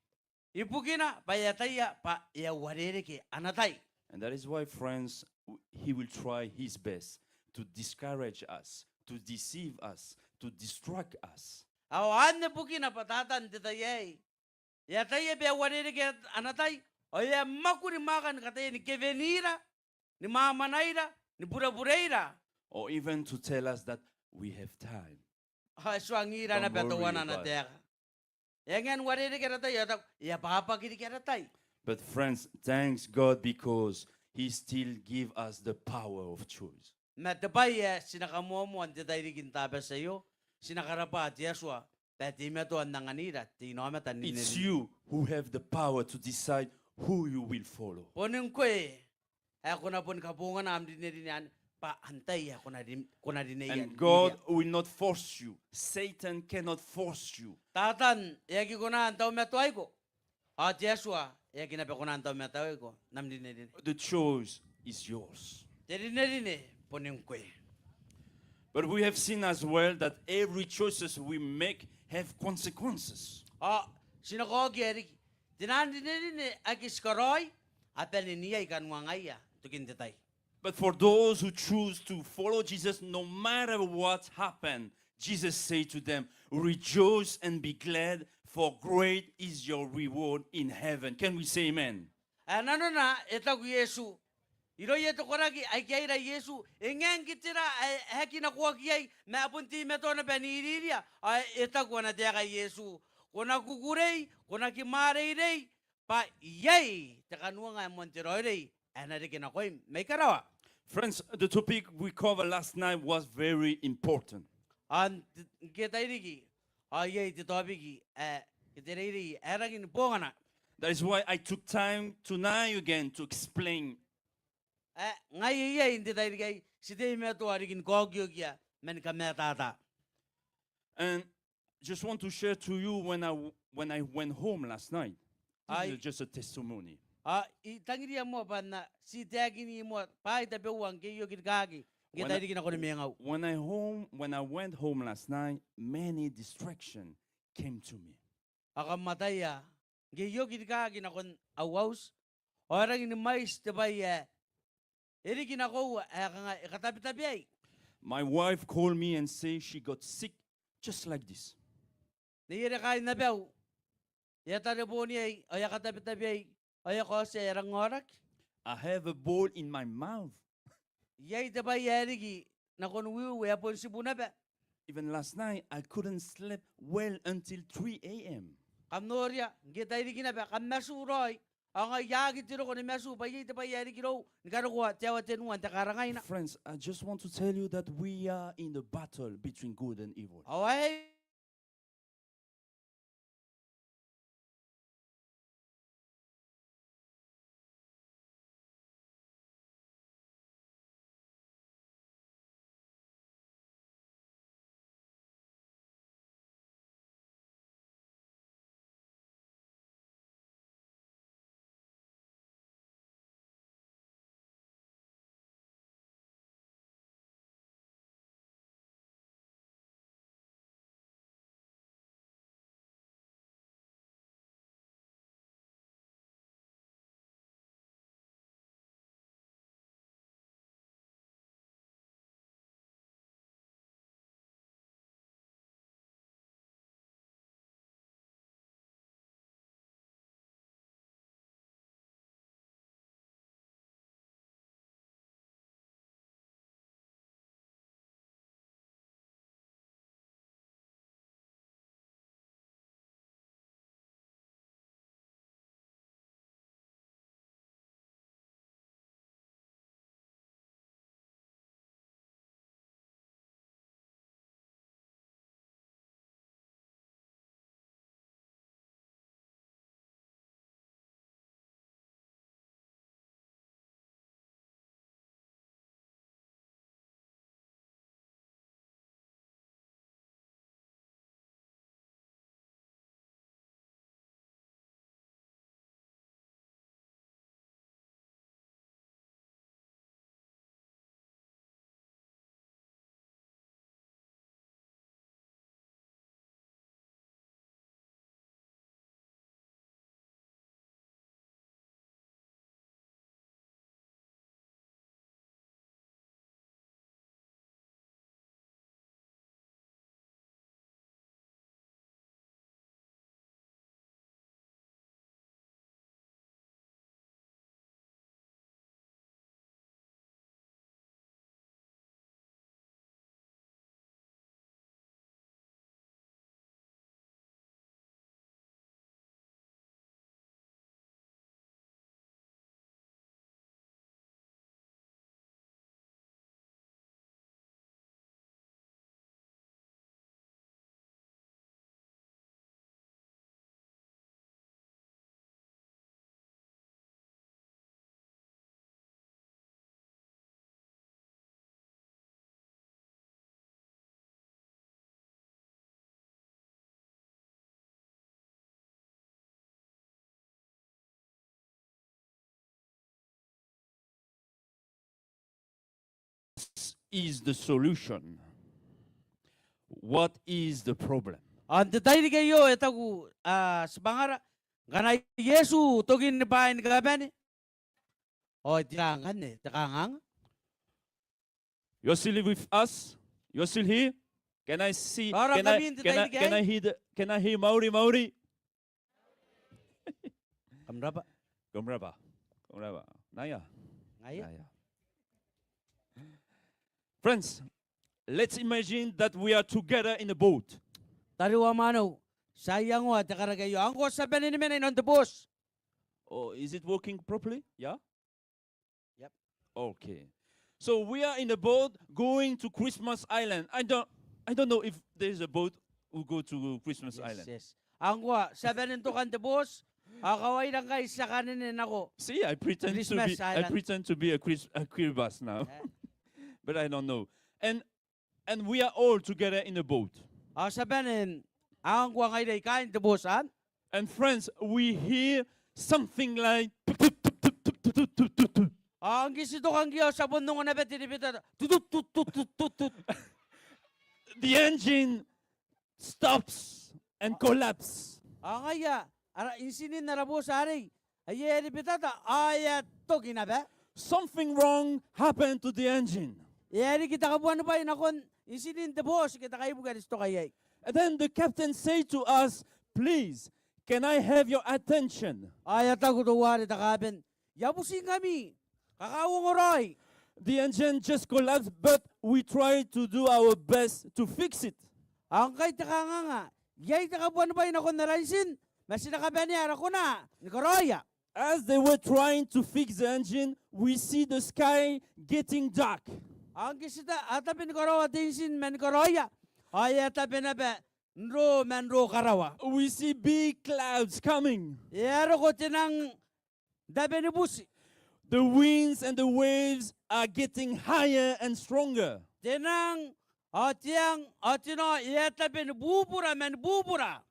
ibukina bwa e ataia bwa e a uarereke ana tai. And that is why, friends, w-, he will try his best to discourage us, to deceive us, to distract us. Ao anne bukina bwa Tatan n te tai aei e ataia bwa e a uarereke ana tai, ao e a mwakuri mwaaka ni kataia ni kewenira, ni mwamwanaira, ni burebureira. Or even to tell us that we have time. Ao e tuangira naba teuana ana taeka. E a ngae n uarereke ara tai, ao e taku e a bwabwaki riki ara tai. But friends, thanks God because he still give us the power of choice. Ma te bwai ae ti na kamoamoa n te tairiki n Tabati aio, ti na karabwa te Atua bwa e teimatoa n anganira te inaomata n rinerine. It's you who have the power to decide who you will follow. Boni ngkoe ae ko na boni kabongana am rinerine anne bwa antai ae ko na ri-, ko na rineia. And God will not force you. Satan cannot force you. Tatan e aki kona n taumatoaiko. Ao te Atua e aki naba kona n taumatoaiko n am rinerine. The choice is yours. Te rinerine boni ngkoe. But we have seen as well that every choices we make have consequences. Ao ti na kaokia riki, te nang rinerine ake ti karaoi a bane n iai kanuangaia n tokin te tai. But for those who choose to follow Jesus, no matter what happen, Jesus say to them, rejoice and be glad, for great is your reward in heaven. Can we say amen? Ae nanona e taku Iesu, irouia te koraki aike a ira Iesu, e ngae ngke tera ae e aki nakoaki iai, ma a bon teimatoa naba n iriria, ao e taku ana taeka Iesu, ko na kukurei, ko na kimwareirei, bwa iai te kanuanga ae moan te raoiroi ae na reke nakoim mai karawa. Friends, the topic we covered last night was very important. Ao n te, ngke tairiki, ao iai te topiki ae, ke te reirei ae rangi ni bongana. That is why I took time tonight again to explain. Ae ngaia iai n te tairiki aei ti teimatoa riki ni kaokiokia ma ni kamatata. And just want to share to you when I w-, when I went home last night. This is just a testimony. Ao I tangiria moa bwa N na ti taekini moa bwaai tabeua ngke I oki rikaaki ngke tairiki nakoni mwengau. When I home, when I went home last night, many distraction came to me. Ao kam ataia, ngke I oki rikaaki nakon au auti, ao e rangi ni mwaiti te bwai ae e riki nakoiu ae kanga e katabetabeai. My wife called me and say she got sick just like this. Neiere kaain abau E a tarebon iai, ao e a katabetabe iai, ao e a kaotia ae e rang aoraki. I have a ball in my mouth. Iai te bwai ae riki nakon wiu, e a bon tibu naba. Even last night, I couldn't sleep well until three a.m. Kam noria, ngke tairiki naba, kam matu raoi, ao ngai I aki tii roko ni matu, bwa iai te bwai ae riki irou, ni karokoa te aoa tenua n te karangaina. Friends, I just want to tell you that we are in the battle between good and evil. Ao aei is the solution? What is the problem? Ao n te tairiki aio e taku, a, tibwangara, ngkana Iesu tokin bwaai ni kabane, ao tera ngkanne te kanganga? You're still with us? You're still here? Can I see, can I, can I, can I hear the, can I hear mauri, mauri? Kam rabwa. Kam rabwa. Kam rabwa. Ngaia. Ngaia. Ngaia. Friends, let's imagine that we are together in a boat. Tariu ao mwaneu, ti a iangoa te karaki aio. Ngkoa ti a bane ni mena inanon te booti. Oh, is it working properly? Yeah? Yep. Okay. So we are in a boat going to Christmas Island. I don't, I don't know if there is a boat who go to Christmas Island. Yes, yes. Ngkoa ti a bane n toka n te booti, ao kawaira ngkai ti a kanene nako Christmas Island. See, I pretend to be, I pretend to be a Chris-, a Kiribati now. Eh. But I don't know. And And we are all together in a boat. Ao ti a bane n, ngkoa ngaira ikai n te booti anne. And friends, we hear something like, ao ngke ti toka ngkoa ao ti a bon ongo naba te rebetata. Tutut, tutut, tutut, tutut. The engine stops and collapse. Ao ngaia, ara, intinin ara booti arei, ae e rebetata, ao e a toki naba. Something wrong happened to the engine. E a riki te kabuanibwai nakon intinin te booti ke te kaibuke are ti toka iai. And then the captain said to us, "Please, "Can I have your attention?" Ao e a taku teuare te kaaben, "I a butingkami, kakauongo raoi." The engine just collapsed, but we try to do our best to fix it. Ao ngkai te kanganga, iai te kabuanibwai nakon ara intin, ma ti na kabanea ara kona ni karaoia. As they were trying to fix the engine, we see the sky getting dark. Ao ngke ti a tabe ni karaoa te intin ma ni karaoia, ao e a tabe naba n roo man roo karawa. We see big clouds coming. E a roko te nang n tabe ni buti. The winds and the waves are getting higher and stronger. Te nang ao te ang ao te nao e a tabe ni bubura ma ni bubura.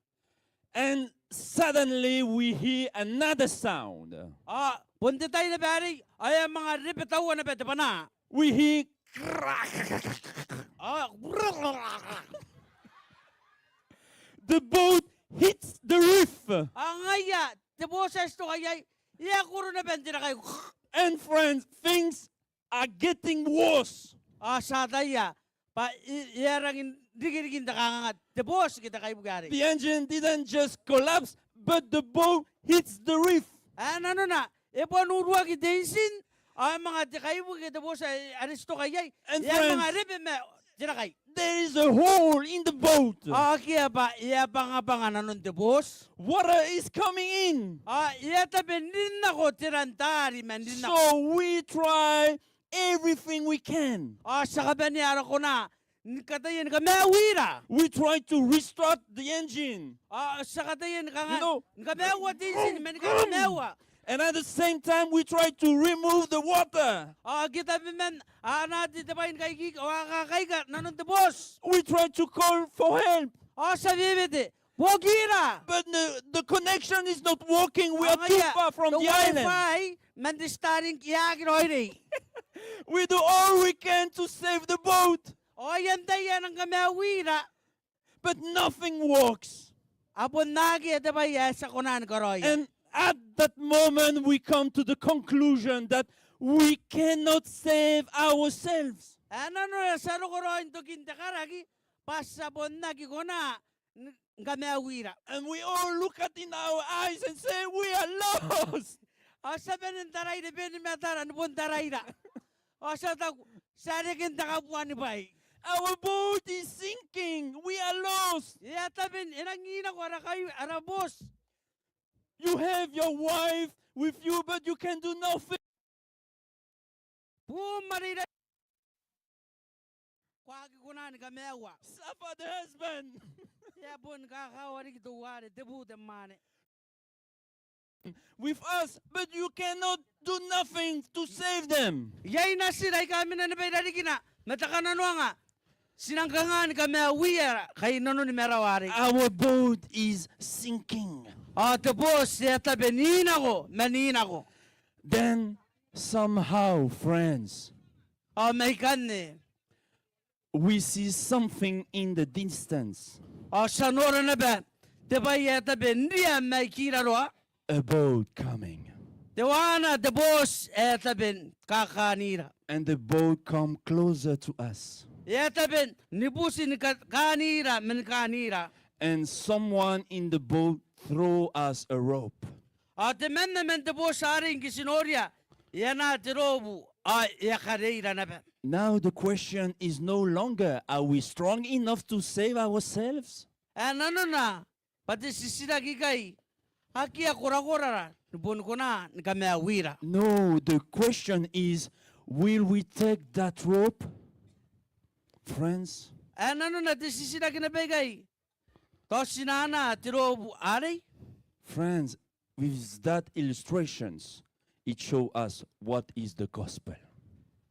And suddenly we hear another sound. Ao bon te tai naba arei ao e a manga rebe taua naba te bwanaa. We hear crack. Ao the boat hits the reef. Ao ngaia te booti ae ti toka iai e a koro naba n te rakai. And friends, things are getting worse. Ao ti ataia bwa e, e a rangi n rikiriki n te kanganga te booti ke te kaibuke arei. The engine didn't just collapse, but the boat hits the reef. Ae nanona e bon uruaki te intin ao e manga te kaibuke ke te booti are ti toka iai e a manga rebe ma te rakai. And friends, there is a hole in the boat. Ao akea bwa e a bangabanga nanon te booti. Water is coming in. Ao e a tabe n rin nako te ran taari man rin nako. So we try everything we can. Ao ti a kabanea ara kona ni kataia ni kamaiuira. We try to restart the engine. Ao ti a kataia ni kanga, you know, ni kamaiua te intin ma ni kamaiua. And at the same time, we try to remove the water. Ao ngke tabeman a anaati te bwai ni kaikiki ao a kakaika nanon te booti. We try to call for help. Ao ti a wewete, buokira. But the, the connection is not working. We are too far from the island. Ao ngaia te Wi-Fi man te Starlink e aki raoiroi. We do all we can to save the boat. Ao I antai ae nang kamaiuira. But nothing works. Ao bon akea te bwai ae ti a kona ni karaoia. And at that moment, we come to the conclusion that we cannot save ourselves. Ae nanona ti a roko raoi n tokin te karaki bwa ti a bon aki kona ni, ni kamaiuira. And we all look at in our eyes and say, "We are lost." Ao ti a bane n tarai rebeni matara ni bon taraira. Ao ti a taku, ti a reke n te kabuanibwai. Our boat is sinking. We are lost. E a tabe n, e nang inako ara kai, ara booti. You have your wife with you, but you can do nothing. Buum are i ra-, ko aki kona ni kamaiua. Suffer the husband. E a bon kakawa riki teuare te bu te mwaane. With us, but you cannot do nothing to save them. Iai natira aika a mena naba i rarikina, ma te kananoanga, ti nang kanga ni kamaiuia kainnanoni marawa arei. Our boat is sinking. Ao te booti e a tabe n inako, ma n inako. Then somehow, friends, ao maikanne, we see something in the distance. Ao ti a nora naba te bwai ae tabe n ria mai kiraroa. A boat coming. Teuana te booti ae tabe ni kakanira. And the boat come closer to us. E a tabe ni buti ni ka-, kanira, ma ni kanira. And someone in the boat throw us a rope. Ao temanna man te booti arei ngke ti noria, e anaa te roobu, ao e a kareira naba. Now the question is no longer, are we strong enough to save ourselves? Ae nanona, bwa te titiraki ikai, akea korakorara ni boni kona ni kamaiuira. No, the question is, will we take that rope? Friends? Ae nanona te titiraki naba ikai, tao ti na anaa te roobu arei? Friends, with that illustrations, it show us what is the gospel.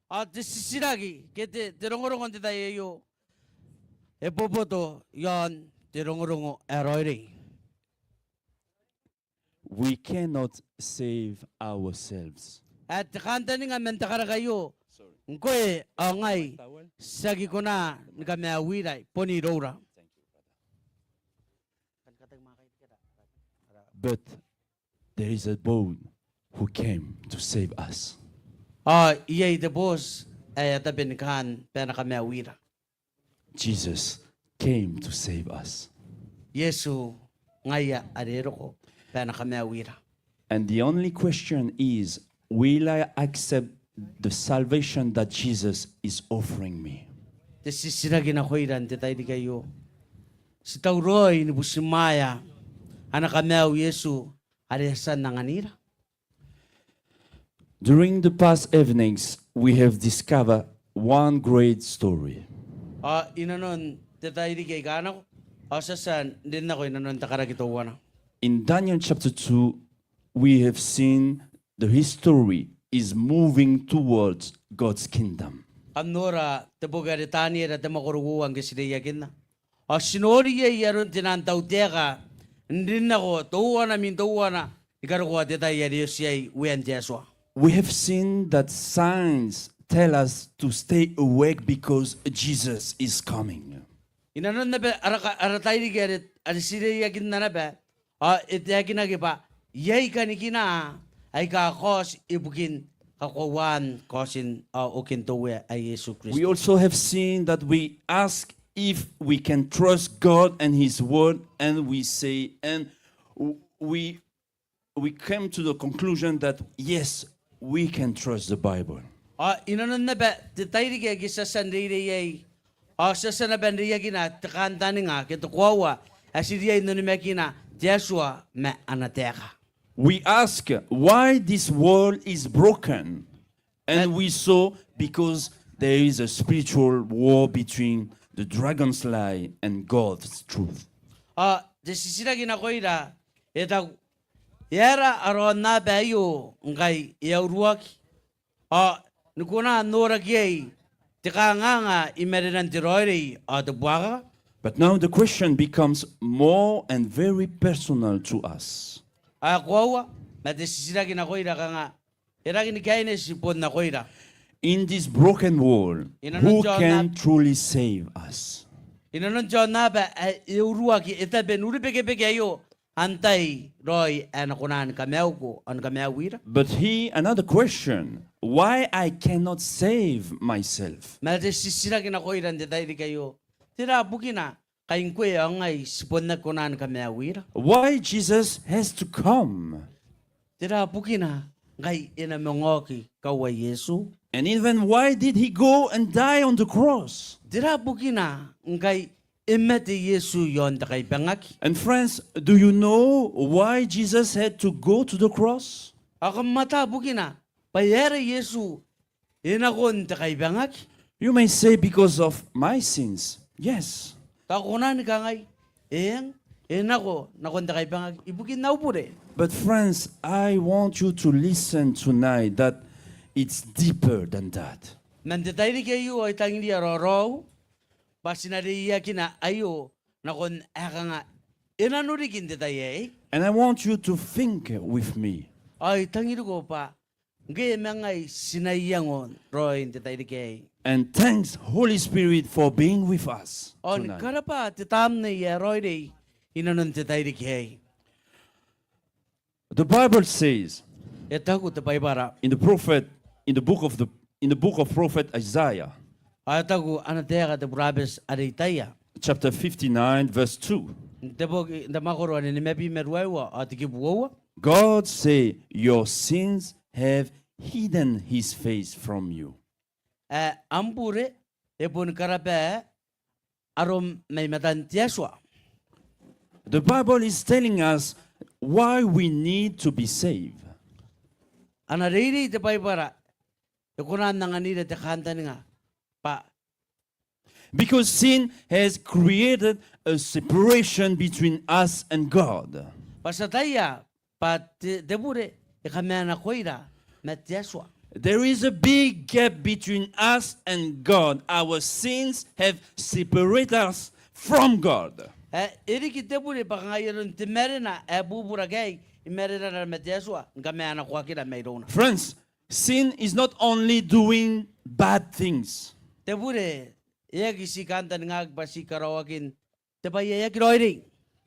Ao te titiraki ke te, te rongorongo n te tai aio e boboto iaon te rongorongo ae raoiroi. We cannot save ourselves. Ae te kantaninga man te karaki aio, ngkoe ao ngai, ti aki kona ni kamaiuira, bon iroura. But there is a boat who came to save us. Ao iai te booti ae e a tabe ni kaan bwa e na kamaiuira. Jesus came to save us. Iesu ngaia are e roko bwa e na kamaiuira. And the only question is, will I accept the salvation that Jesus is offering me? Te titiraki nakoira n te tairiki aio, ti tauraoi ni butimwaea ana kamaiu Iesu are e a tia n anganira? During the past evenings, we have discovered one great story. Ao inanon te tairiki aika nako, ao ti a tia n rin nako inanon te karaki teuana. In Daniel chapter two, we have seen the history is moving towards God's kingdom. Kam nora te boki are Taniera te mwakoro uoua ngke ti reiakinna. Ao ti nori iai aron te nang tautaeka n rin nako teuana man teuana ni karokoa te tai are e oti iai Uean te Atua. We have seen that signs tell us to stay awake because Jesus is coming. Inanon naba ara ka-, ara tairiki are, are ti reiakinna naba, ao e taekinaki bwa iai kanikina aika kaoti ibukin kakoauan kaotin ao okin te Uea ae Iesu Kristo. We also have seen that we ask if we can trust God and His Word, and we say, and w-, we, we came to the conclusion that yes, we can trust the Bible. Ao inanon naba te tairiki ae ti a tia n reirei iai, ao ti a tia naba n reiakina te kantaninga ke te koaua ae ti riai n onimakina te Atua ma ana taeka. We ask why this world is broken, and we saw because there is a spiritual war between the dragon's lie and God's truth. Ao te titiraki nakoira e taku, e aera ara aonnaba aio ngkai e a uruaki, ao ni kona n noraki iai te kanganga i marenan te raoiroi ao te buakaka? But now the question becomes more and very personal to us. Ao e koaua, ma te titiraki nakoira kanga e rangi ni kaineti bon nakoira. In this broken world, who can truly save us? Inanon te aonnaba ae e uruaki, e tabe n urubekebeke aio, antai raoi ae na kona ni kamaiuko ao ni kamaiuira? But he, another question, why I cannot save myself? Ma te titiraki nakoira n te tairiki aio, tera bukina ngkai ngkoe ao ngai ti bon aki kona ni kamaiuira? Why Jesus has to come? Tera bukina ngkai e na manga oki kauai Iesu? And even why did he go and die on the cross? Tera bukina ngkai e mate Iesu iaon te kaibangaki? And friends, do you know why Jesus had to go to the cross? Ao kam ata bukina bwa e aera Iesu e nakon te kaibangaki? You may say, because of my sins. Yes. Tao ko kona ni kangai, eng, e nako nakon te kaibangaki ibukin au bure. But friends, I want you to listen tonight that it's deeper than that. Ma n te tairiki aio ao I tangiria raoraou bwa ti na reiakina aio nakon ae kanga e nano riki n te tai aei. And I want you to think with me. Ao I tangiriko bwa ngke ma ngai ti na iango raoi n te tairiki aei. And thanks, Holy Spirit, for being with us tonight. Ao ni karabwa te Tamnei ae Raoiroi inanon te tairiki aei. The Bible says, e taku te Baibara, in the prophet, in the book of the, in the book of prophet Isaiah, ao e taku ana taeka te burabeti are Itaia, chapter fifty-nine, verse two. N te boki, n te mwakoro ae nimabwi ma ruaiwa ao te kibu uoua. God say, your sins have hidden his face from you. Ae am bure e boni karaba arom mai matan te Atua. The Bible is telling us why we need to be saved. Ana reirei te Baibara e kona n anganira te kantaninga bwa because sin has created a separation between us and God. Bwa ti ataia bwa te, te bure e kamanakoira ma te Atua. There is a big gap between us and God. Our sins have separated us from God. E, e riki te bure bwa kanga aron te marena ae bubura ngkai i marenara ma te Atua ni kamanakoakira mairouna. Friends, sin is not only doing bad things. Te bure e aki ti kantaningaki bwa ti karaoakin te bwai ae aki raoiroi.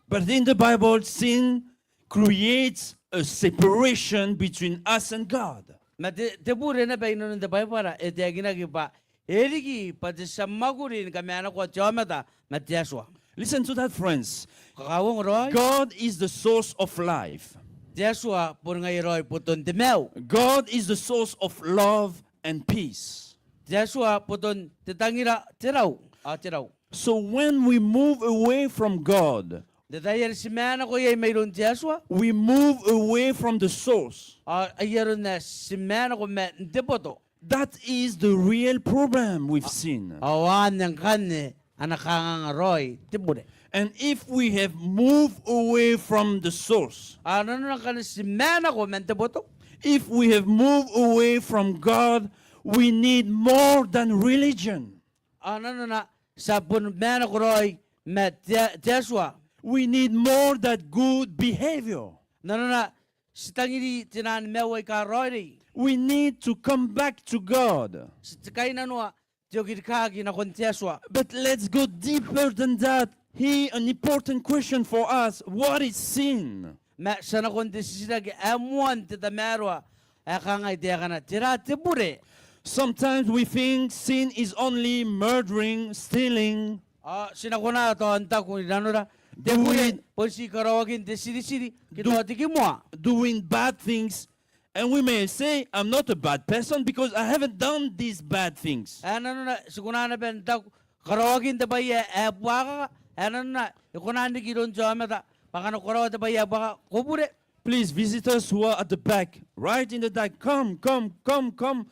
But in the Bible, sin creates a separation between us and God. Ma te, te bure naba inanon te Baibara e taekinaki bwa e riki bwa te tia mwakuri ni kamanakoa te aomata ma te Atua. Listen to that, friends. Ko kauongo raoi. God is the source of life. Te Atua boni ngaia raoi boton te maiu. God is the source of love and peace. Te Atua boton te tangira, te rau, ao te rau. So when we move away from God, n te tai are ti maenako iai mairoun te Atua, we move away from the source. Ao ai aron ae ti maenako man te boto. That is the real problem with sin. Ao anne ngkanne ana kanganga raoi te bure. And if we have moved away from the source, ao nanona ngkana ti maenako man te boto, if we have moved away from God, we need more than religion. Ao nanona ti a bon maenako raoi ma te, te Atua. We need more than good behavior. Nanona ti tangiri te naan maiu aika raoiroi. We need to come back to God. Ti kainnanoa te okirikaki nakon te Atua. But let's go deeper than that. Here, an important question for us. What is sin? Ma ti a nakon te titiraki ae moan te tamaroa ae kangai taekana, tera te bure? Sometimes we think sin is only murdering, stealing. Ao ti na kona tao n taku i nanora, te bure bon ti karaoakin te tiritiri ke tao te kimoa. Doing bad things. And we may say, "I'm not a bad person because I haven't done these bad things." Ae nanona ti kona naba n taku, karaoakin te bwai ae buakaka, ae nanona e kona n riki iroun te aomata bwa ngkana ko karaoa te bwai ae buakaka ko bure. Please, visitors who are at the back, right in the back, come, come, come, come,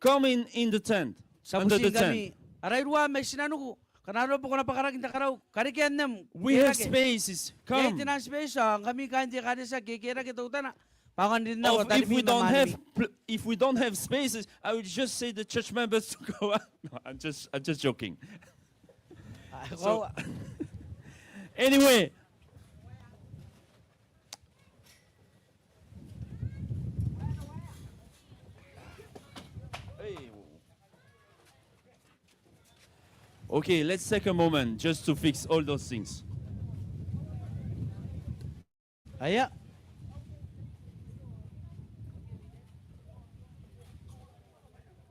come in, in the tent, under the tent. Ti a butiingkami, ara iruwa mai tinaniku, ngkana arona bwa ko na bwakaraki n te karau, karekea n am kerake. We have spaces. Come. Iai te naan space, ao ngkami kaain te ekaretia, kerake teutana bwa ko na rinanako tarimwi ma mwaanemi. If we don't have pl-, if we don't have spaces, I would just say the church members to go out. No, I'm just, I'm just joking. So, anyway. Okay, let's take a moment just to fix all those things. Aia.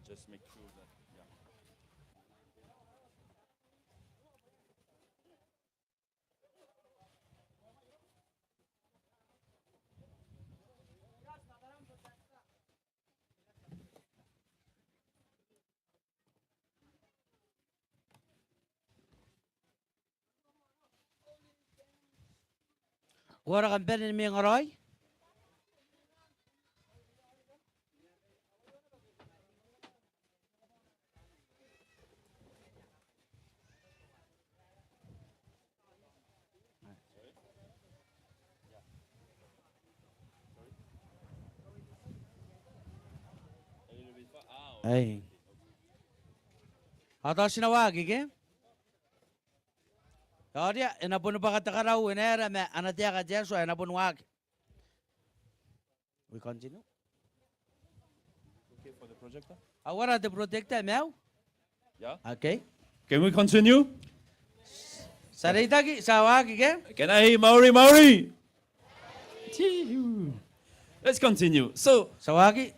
Just make sure that, yeah. Ko a raka n bane ni mwengaraoi? Ai. Ao tao ti na waaki ke? Ao ria, e na boni bwaka te karau, e na aera ma ana taeka te Atua, e na boni waaki. We continue? Okay for the projector? Ao ara te projector, maiu? Yeah. Okay. Can we continue? Ti a reitaki, ti a waaki ke? Can I hear mauri, mauri? Let's continue. So, ti a waaki.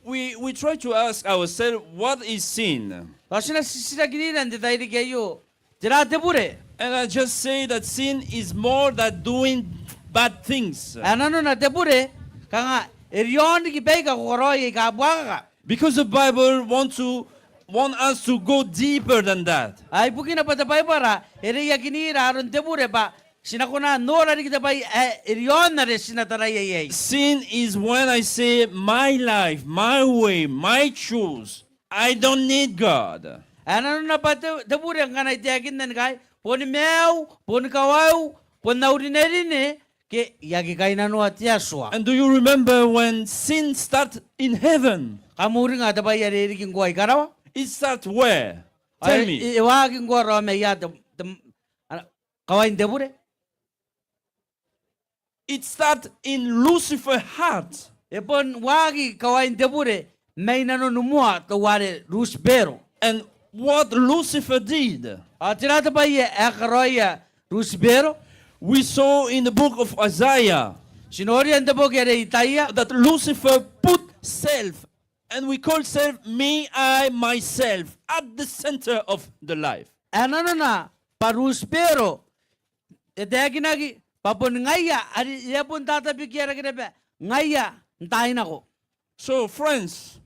We, we try to ask ourselves, what is sin? Tao ti na titirakinira n te tairiki aio, tera te bure? And I just say that sin is more than doing bad things. Ae nanona te bure, kanga e riaon riki baika ko karaoi aika buakaka. Because the Bible want to, want us to go deeper than that. Ao ibukina bwa te Baibara e reiakinira aron te bure bwa ti na kona n nora riki te bwai ae e riaon are ti na taraia iai. Sin is when I say, "My life, my way, my choice. I don't need God." Ae nanona bwa te, te bure ngkana I taekinna ni kaai, boni maiu, boni kawaiu, bon au rinerine, ke I aki kainnanoa te Atua. And do you remember when sin start in heaven? Kam uringa te bwai are e riki ngkoa i karawa? It start where? Tell me. E, e waaki ngkoa raoi mai ia te, te, ana, kawain te bure? It start in Lucifer heart. E bon waaki kawain te bure mai nanon moa teuare Rusipero. And what Lucifer did, ao tera te bwai ae karaoia Rusipero? We saw in the book of Isaiah. Ti noria n te boki are Itaia. That Lucifer put self, and we call self me, I, myself, at the center of the life. Ae nanona bwa Lusipero, e taekinaki bwa bon ngaia are e a bon tatabekiarake naba ngaia n taai nako. So, friends,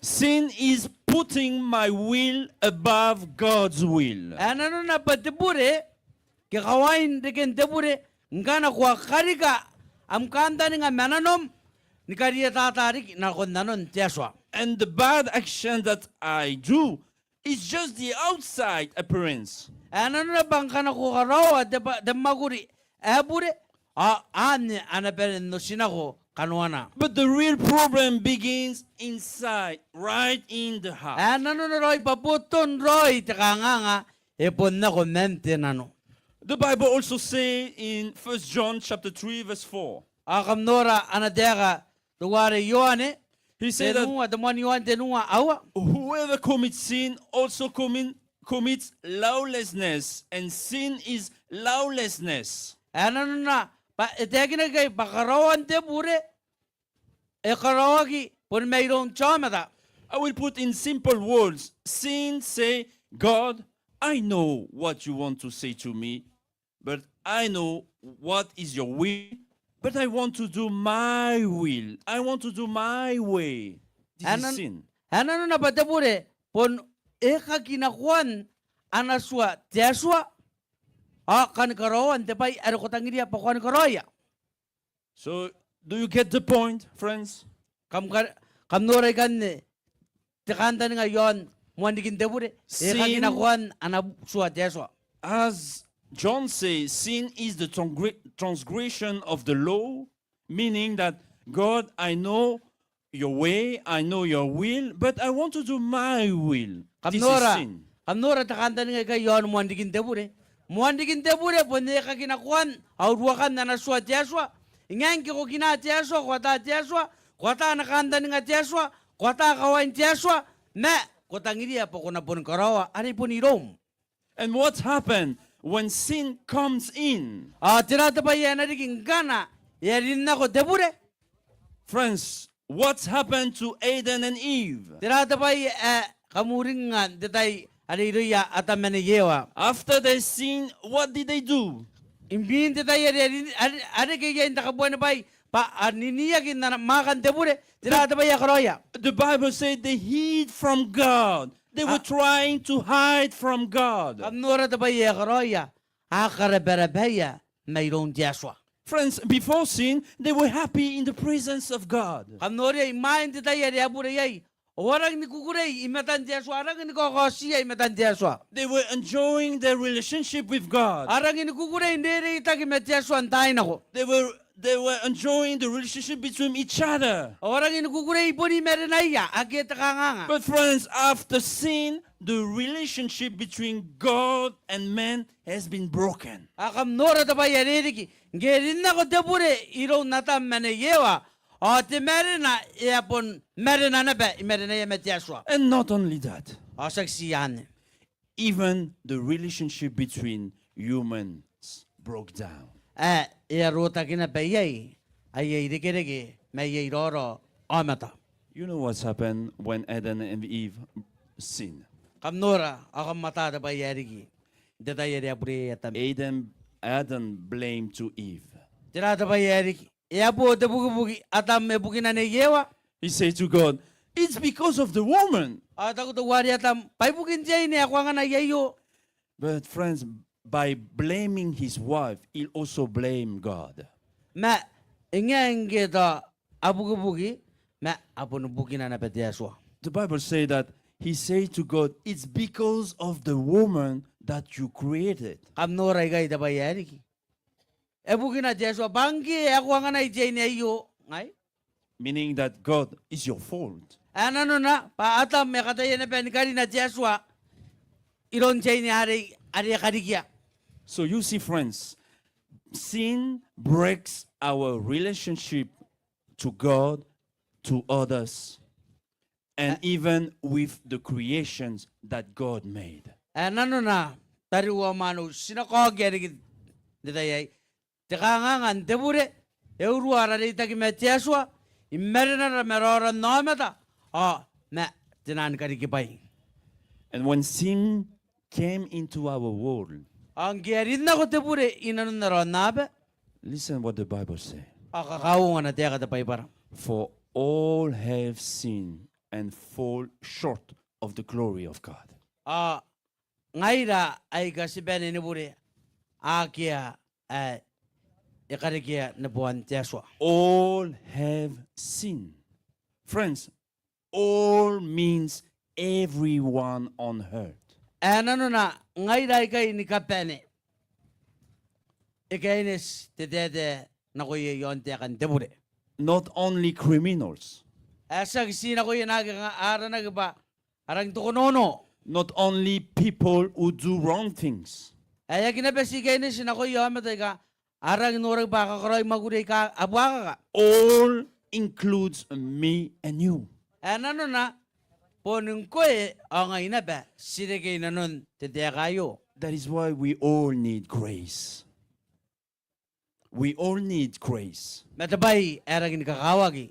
sin is putting my will above God's will. Ae nanona bwa te bure, ke kawain reken te bure, ngkana ko a karika am kantaninga ma nanom ni karietata riki nakon nanon te Atua. And the bad action that I do is just the outside appearance. Ae nanona bwa ngkana ko karaoa te bwa, te mwakuri ae bure, ao anne ana bane n otinako kanoana. But the real problem begins inside, right in the heart. Ae nanona raoi bwa boton raoi te kanganga e bon nako man te nano. The Bible also say in First John chapter three verse four. Ao kam nora ana taeka teuare Ioane, he said that tenua, te moan Ioane tenua aua. Whoever commits sin also commit, commits lawlessness, and sin is lawlessness. Ae nanona bwa e taekinaki ikai bwa karaoan te bure e karaoaki bon mairoun te aomata. I will put in simple words. Sin say, "God, I know what you want to say to me, but I know what is your will, but I want to do my will. I want to do my way." This is sin. Ae nanona bwa te bure bon e kakinakoan ana tua te Atua, ao kani karaoan te bwai are ko tangiria bwa ko kani karaoia. So, do you get the point, friends? Kam ka-, kam nora ikanne te kantaninga iaon moan rikin te bure? E kakinakoan ana tua te Atua. As John says, sin is the transgre-, transgression of the law, meaning that, "God, I know your way, I know your will, but I want to do my will." This is sin. Kam nora, kam nora te kantaninga ikai iaon moan rikin te bure. Moan rikin te bure bon e kakinakoan, a uruakan ana tua te Atua. E ngae ngke ko kina te Atua, ko ata te Atua, ko ata ana kantaninga te Atua, ko ata kawain te Atua, ma ko tangiria bwa ko na boni karaoa are bon iroum. And what happened when sin comes in? Ao tera te bwai ae na riki ngkana e a rin nako te bure? Friends, what happened to Adam and Eve? Tera te bwai ae kam uringnga n te tai are irouia Atam ma Nei Ewa? After they sinned, what did they do? Imwin te tai are, are, are reke iai n te kabuanibwai bwa a niniaki n ana mwaakan te bure, tera te bwai ae karaoia? The Bible said they hid from God. They were trying to hide from God. Kam nora te bwai ae karaoia, a karabarabaia mairoun te Atua. Friends, before sin, they were happy in the presence of God. Kam noria, imwain te tai are a bure iai, ao a rangi ni kukurei i matan te Atua, a rangi ni kaokaotia i matan te Atua. They were enjoying their relationship with God. A rangi ni kukurei n reitaki ma te Atua n taai nako. They were, they were enjoying the relationship between each other. Ao a rangi ni kukurei i boni marenaia, akea te kanganga. But friends, after sin, the relationship between God and man has been broken. Ao kam nora te bwai are riki, ngke e rin nako te bure iroun Atam ma Nei Ewa, ao te marena e a bon marena naba i marenaia ma te Atua. And not only that. Ao tiaki ti anne. Even the relationship between humans broke down. Ae e a rotaki naba iai aia irekereke ma aia iraorao aomata. You know what happened when Adam and Eve sinned? Kam nora, ao kam ata te bwai ae riki n te tai are a bure iai Atam. Adam, Adam blamed to Eve. Tera te bwai ae riki? E a bo te bukibuki Atam ibukina Nei Ewa. He said to God, "It's because of the woman." Ao e taku teuare Atam, "Bwa ibukin te aine ae ko anganai aio." But friends, by blaming his wife, he also blamed God. Ma e ngae ngke tao a bukibuki, ma a boni bukina naba te Atua. The Bible say that he say to God, "It's because of the woman that you created." Kam nora ikai te bwai ae riki. E bukina te Atua bwa ngke ae ko anganai te aine aio, ngai. Meaning that God is your fault. Ae nanona bwa Atam e kataia naba ni karina te Atua iroun te aine arei are e karikia. So you see, friends, sin breaks our relationship to God, to others, and even with the creations that God made. Ae nanona, tariu ao mwaneu, ti na kaokia riki n te tai aei. Te kanganga n te bure e urua ara reitaki ma te Atua i marenara ma raoraon aomata ao ma te naan karikibwai. And when sin came into our world, Ao ngke e a rin nako te bure i nanon ara aonnaba. Listen what the Bible say. Ao kakauongo ana taeka te Baibara. For all have sinned and fall short of the glory of God. Ao ngaira aika ti bane ni bure, akea ae e karekea neboan te Atua. All have sinned. Friends, all means everyone on earth. Ae nanona ngaira aikai ni kabane. E kaineti te taetae nakoia i aon taekan te bure. Not only criminals. Ae tiaki ti nakoia naake kanga a aranaki bwa a rangi n tokonono. Not only people who do wrong things. Ae e aki naba ti kaineti nakoia aomata aika a rangi n noraki bwa a kakaraoi mwakuri aika a buakaka. All includes me and you. Ae nanona bon ngkoe ao ngai naba ti reke i nanon te taeka aio. That is why we all need grace. We all need grace. Ma te bwai ae rangi ni kakawaki,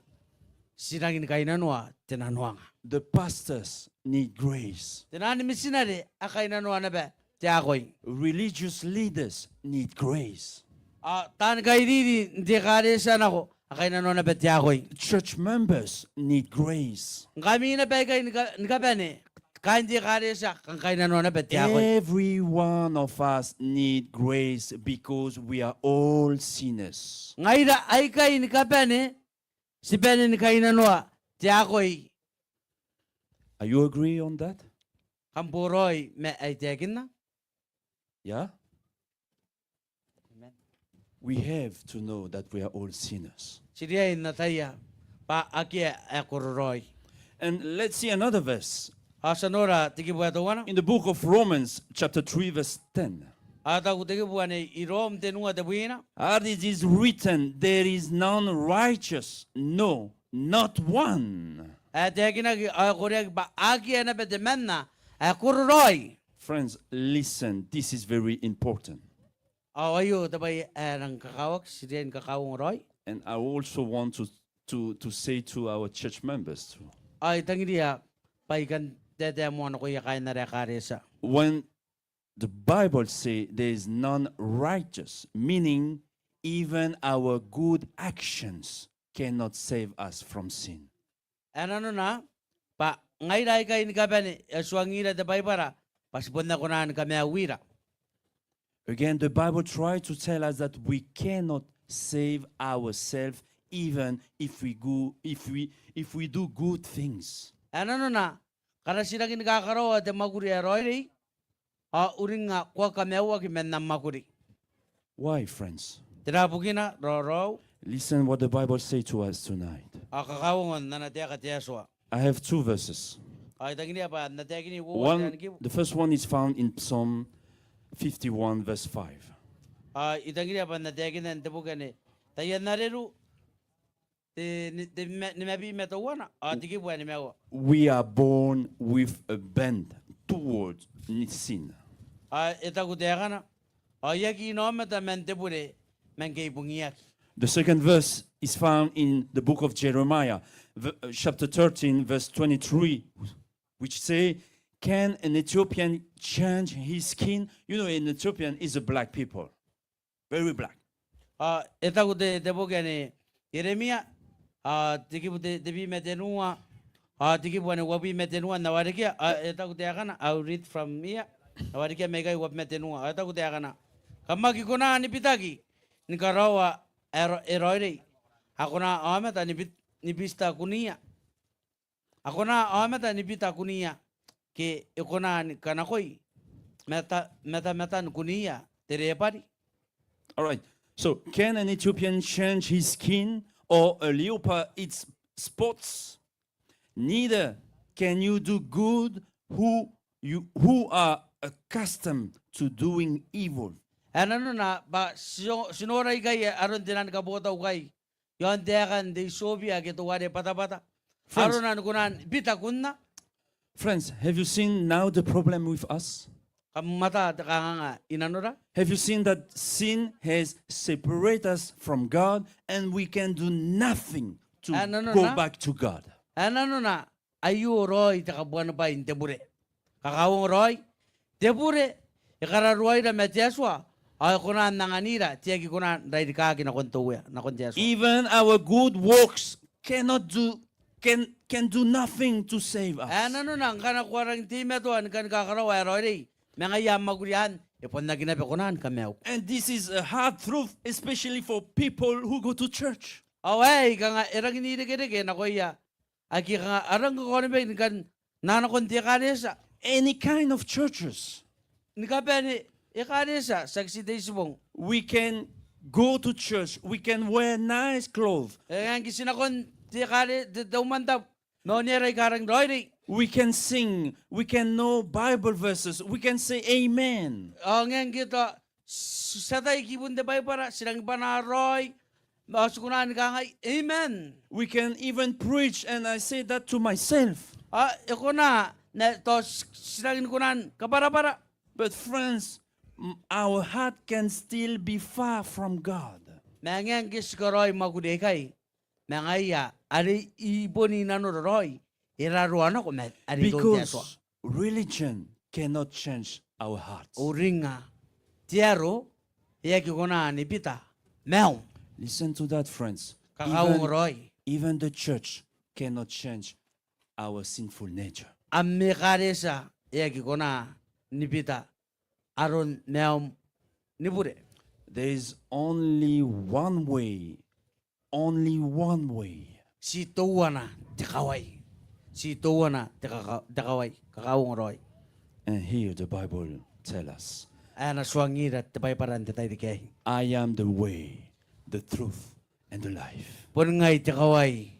ti rangi ni kainnanoa te nanoanga. The pastors need grace. Te naan mitinare a kainnanoa naba te akoi. Religious leaders need grace. Ao taani kairiri n te ekaretia nako a kainnanoa naba te akoi. Church members need grace. Ngkami naba aikai ni ka-, ni kabane, kaain te ekaretia kanga kainnanoa naba te akoi. Every one of us need grace because we are all sinners. Ngaira aikai ni kabane, ti bane ni kainnanoa te akoi. Are you agree on that? Kam boraoi ma ae I taekinna? Yeah? Amen. We have to know that we are all sinners. Ti riai n ataia bwa akea ae kororaoi. And let's see another verse. Ao ti a nora te kibu ae teuana. In the book of Romans, chapter three, verse ten. Ao e taku te kibu anne i Rom tenua tebwina. As it is written, there is none righteous, no, not one. Ae taekinaki ao e koreaki bwa akea naba temanna ae kororaoi. Friends, listen, this is very important. Ao aio te bwai ae rangi kakawaki, ti riai ni kakauongo raoi. And I also want to, to, to say to our church members too. Ao I tangiria bwa I kan taetae moa nakoia kaain ara ekaretia. When the Bible say there is none righteous, meaning even our good actions cannot save us from sin. Ae nanona bwa ngaira aikai ni kabane e a tuangira te Baibara bwa ti bon aki kona ni kamaiuira. Again, the Bible try to tell us that we cannot save ourselves even if we go, if we, if we do good things. Ae nanona, ngkana ti rangi ni kakaraoa te mwakuri ae raoiroi, ao uringa ko aki kamaiuaki man am mwakuri. Why, friends? Tera bukina, raoraou? Listen what the Bible say to us tonight. Ao kakauongo n ana taeka te Atua. I have two verses. Ao I tangiria bwa N na taekini uoua te kibu. One, the first one is found in Psalm fifty-one, verse five. Ao I tangiria bwa N na taekina n te boki anne Taian Areru, te, ni, te ma-, nimabwi ma teuana, ao te kibu ae nimaua. We are born with a bent toward sin. Ao e taku taekana, ao I aki inaomata man te bure, ma ngke I bungiaki. The second verse is found in the book of Jeremiah, v-, uh, chapter thirteen, verse twenty-three, which say, "Can an Ethiopian change his skin?" You know, an Ethiopian is a black people. Very black. Ao e taku te, te boki anne Ieremia, ao te kibu te, tebwi ma tenua, ao te kibu anne uabwi ma tenua n na warekia, ao e taku taekana, I will read from here, n na warekia mai ikai uabwi ma tenua, ao e taku taekana, kam aki kona ni bitaki ni karaoa ae ra-, e raoiroi, a kona aomata ni bit-, ni bitaki kuniia. A kona aomata ni bitaki kuniia, ke e kona ni kanakoi mata-, matamatan kuniia te rebwari. All right. So, can an Ethiopian change his skin or a leopard its spots? Neither can you do good who you, who are accustomed to doing evil. Ae nanona bwa ti o-, ti nora ikai aron te naan kabotau ikai i aon taekan te Etiopia ake teuare batabata. Friends, arona ni kona n bitaki kunna. Friends, have you seen now the problem with us? Kam ata te kanganga i nanora? Have you seen that sin has separated us from God and we can do nothing to go back to God? Ae nanona, ae nanona, aio raoi te kabuanibwai n te bure. Kakauongo raoi, te bure e kararoaira ma te Atua, ao e kona n anganira te aki kona n rairaki nakon te Uea, nakon te Atua. Even our good works cannot do, can, can do nothing to save us. Ae nanona ngkana ko a rangi n teimatoa ni kani kakaraoa ae raoiroi, ma ngaia am mwakuri anne e bon aki naba kona ni kamaiuko. And this is a hard truth, especially for people who go to church. Ao aei kanga e rangi n irekereke nakoia ake kanga a rangi ni kakaonimaki ni kan na nakon te ekaretia. Any kind of churches. Ni kabane ekaretia, tiaki ti te Itibong. We can go to church, we can wear nice clothes. E ngae ngke ti nakon te ekare-, te, te umwantabu, ma onea raoi aika rangi n raoiroi. We can sing, we can know Bible verses, we can say amen. Ao ngae ngke tao ti, ti ataia kibun te Baibara, ti rangi ni bwanaa raoi, ao ti kona ni kangai amen. We can even preach, and I say that to myself. Ao e kona n tao ti, ti rangi ni kona ni kabwarabwara. But friends, m-, our heart can still be far from God. Ma ngae ngke ti karaoi mwakuri aikai, ma ngaia are i bon nanora raoi e raroa nako ma are iroun te Atua. Because religion cannot change our hearts. Uringnga te aro e aki kona ni bita maium. Listen to that, friends. Kakauongo raoi. Even, even the church cannot change our sinful nature. Am ekaretia e aki kona ni bita aron maium ni bure. There is only one way. Only one way. Ti teuana te kawai. Ti teuana te kaka-, te kawai. Kakauongo raoi. And here the Bible tell us. Ae e na tuangira te Baibara n te tairiki aei. I am the way, the truth, and the life. Boni ngai te kawai,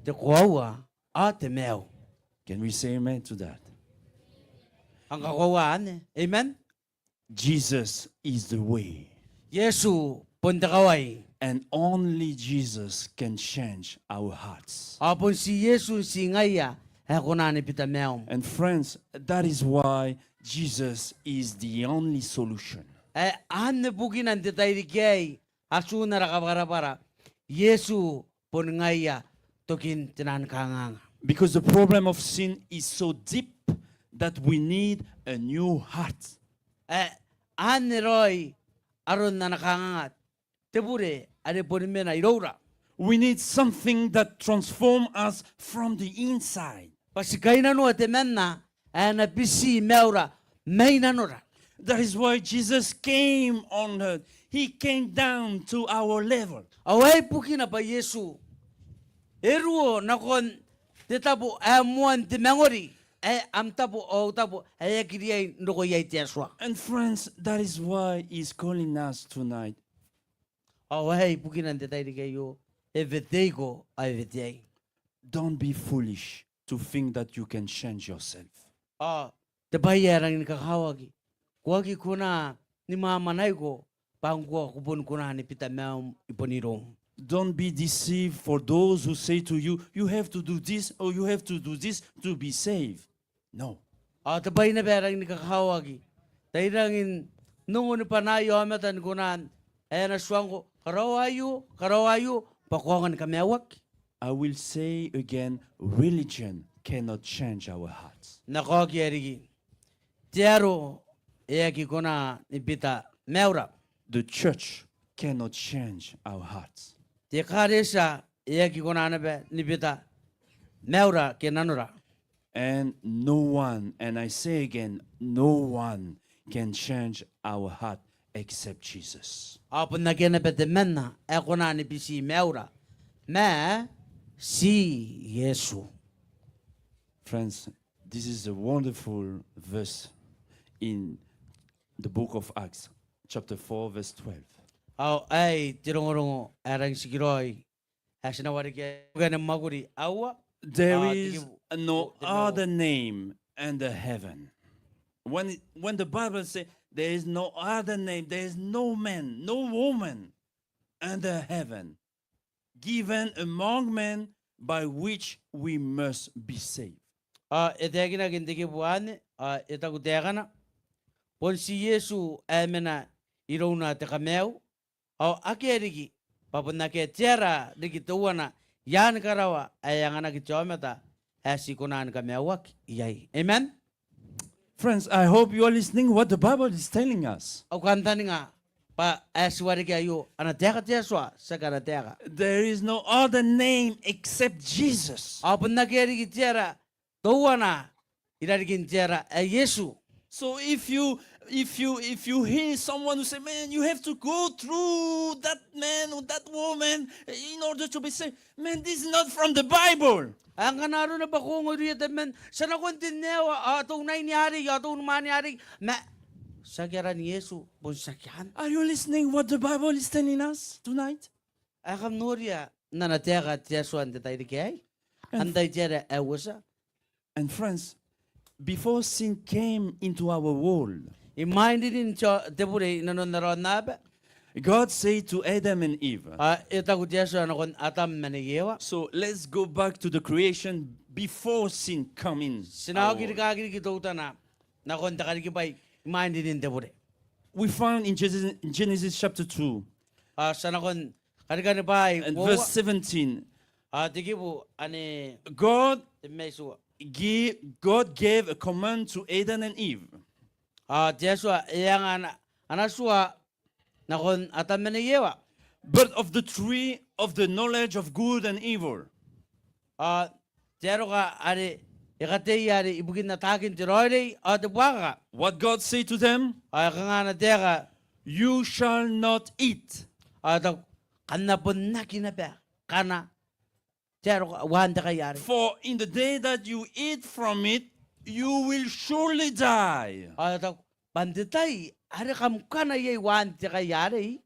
te koaua, ao te maiu. Can we say amen to that? Kam kakoaua anne? Amen? Jesus is the way. Iesu bon te kawai. And only Jesus can change our hearts. Ao bon ti Iesu ti ngaia ae kona ni bita maium. And friends, that is why Jesus is the only solution. Ae anne bukina n te tairiki aei atun ara kabwarabwara, Iesu boni ngaia tokin te nang kanganga. Because the problem of sin is so deep that we need a new heart. Ae anne raoi aron ana kanganga te bure are boni mena iroura. We need something that transform us from the inside. Bwa ti kainnanoa temanna ae na biti maiura mai nanora. That is why Jesus came on earth. He came down to our level. Ao aei bukina bwa Iesu e ruo nakon te tabo ae moan te mangori, ae am tabo ao au tabo ae aki riai n roko iai te Atua. And friends, that is why he's calling us tonight. Ao aei bukina n te tairiki aio e weteiko ao e weteai. Don't be foolish to think that you can change yourself. Ao te bwai ae rangi ni kakawaki, ko aki kona ni mwamwanaiko bwa ngkoa ko boni kona ni bita maium i bon iroum. Don't be deceived for those who say to you, "You have to do this or you have to do this to be saved." No. Ao te bwai naba ae rangi ni kakawaki, tai rangi n ongo ni bwanai aomata ni kona n, ae na tuangko, karaoa aio, karaoa aio, bwa ko aonga ni kamaiuaki. I will say again, religion cannot change our hearts. N na kaokia riki, te aro e aki kona ni bita maiura. The church cannot change our hearts. Te ekaretia e aki kona naba ni bita maiura ke nanora. And no one, and I say again, no one can change our heart except Jesus. Ao bon akea naba temanna ae kona ni biti maiura ma ti Iesu. Friends, this is a wonderful verse in the book of Acts, chapter four, verse twelve. Ao aei te rongorongo ae rangi n tikiraoi ae ti na warekia i Bukana ni Mwakuri aua. There is no other name under heaven. When, when the Bible say there is no other name, there is no man, no woman under heaven given among men by which we must be saved. Ao e taekinaki n te kibu anne, ao e taku taekana, bon ti Iesu ae mena irouna te kamaiu, ao akea riki, bwa bon akea te ara riki teuana i aan karawa ae anganaki te aomata ae ti kona ni kamaiuaki iai. Amen? Friends, I hope you are listening what the Bible is telling us. Au kantaninga bwa ae ti wareki aio ana taeka te Atua, tiaki ana taeka. There is no other name except Jesus. Ao bon akea riki te ara teuana irarikin te ara ae Iesu. So if you, if you, if you hear someone who say, "Man, you have to go through that man or that woman in order to be saved," man, this is not from the Bible. Ao ngkana arona bwa ko ongo irouia tabeman, ti a nakon te nneaua, ao te unaine arei, ao te unimwaane arei, ma tiaki aran Iesu, bon tiaki anne. Are you listening what the Bible is telling us tonight? Ae kam noria n ana taeka te Atua n te tairiki aei? And antai te ara ae uotia? And friends, before sin came into our world, imwain rinin te, te bure i nanon ara aonnaba, God said to Adam and Eve, ao e taku te Atua nakon Atam ma Nei Ewa. So let's go back to the creation before sin come in. Ti na oki rikaaki riki teutana nakon te karikibwai imwain rinin te bure. We found in Genesis, Genesis chapter two. Ao ti a nakon Karikani bwai and uoua, verse seventeen. Ao te kibu ane God, tebwi ma itiua. Gi-, God gave a command to Adam and Eve. Ao te Atua e anga ana, ana tua nakon Atam ma Nei Ewa. But of the tree of the knowledge of good and evil. Ao te aroka are e kateia are ibukin ataakin te raoiroi ao te buakaka. What God said to them? Ao e kanga ana taeka? You shall not eat. Ao e taku, kam na bon aki naba kana te aroka, uaan te kai arei. For in the day that you eat from it, you will surely die. Ao e taku, bwa n te tai are kam kana iai uaan te kai arei,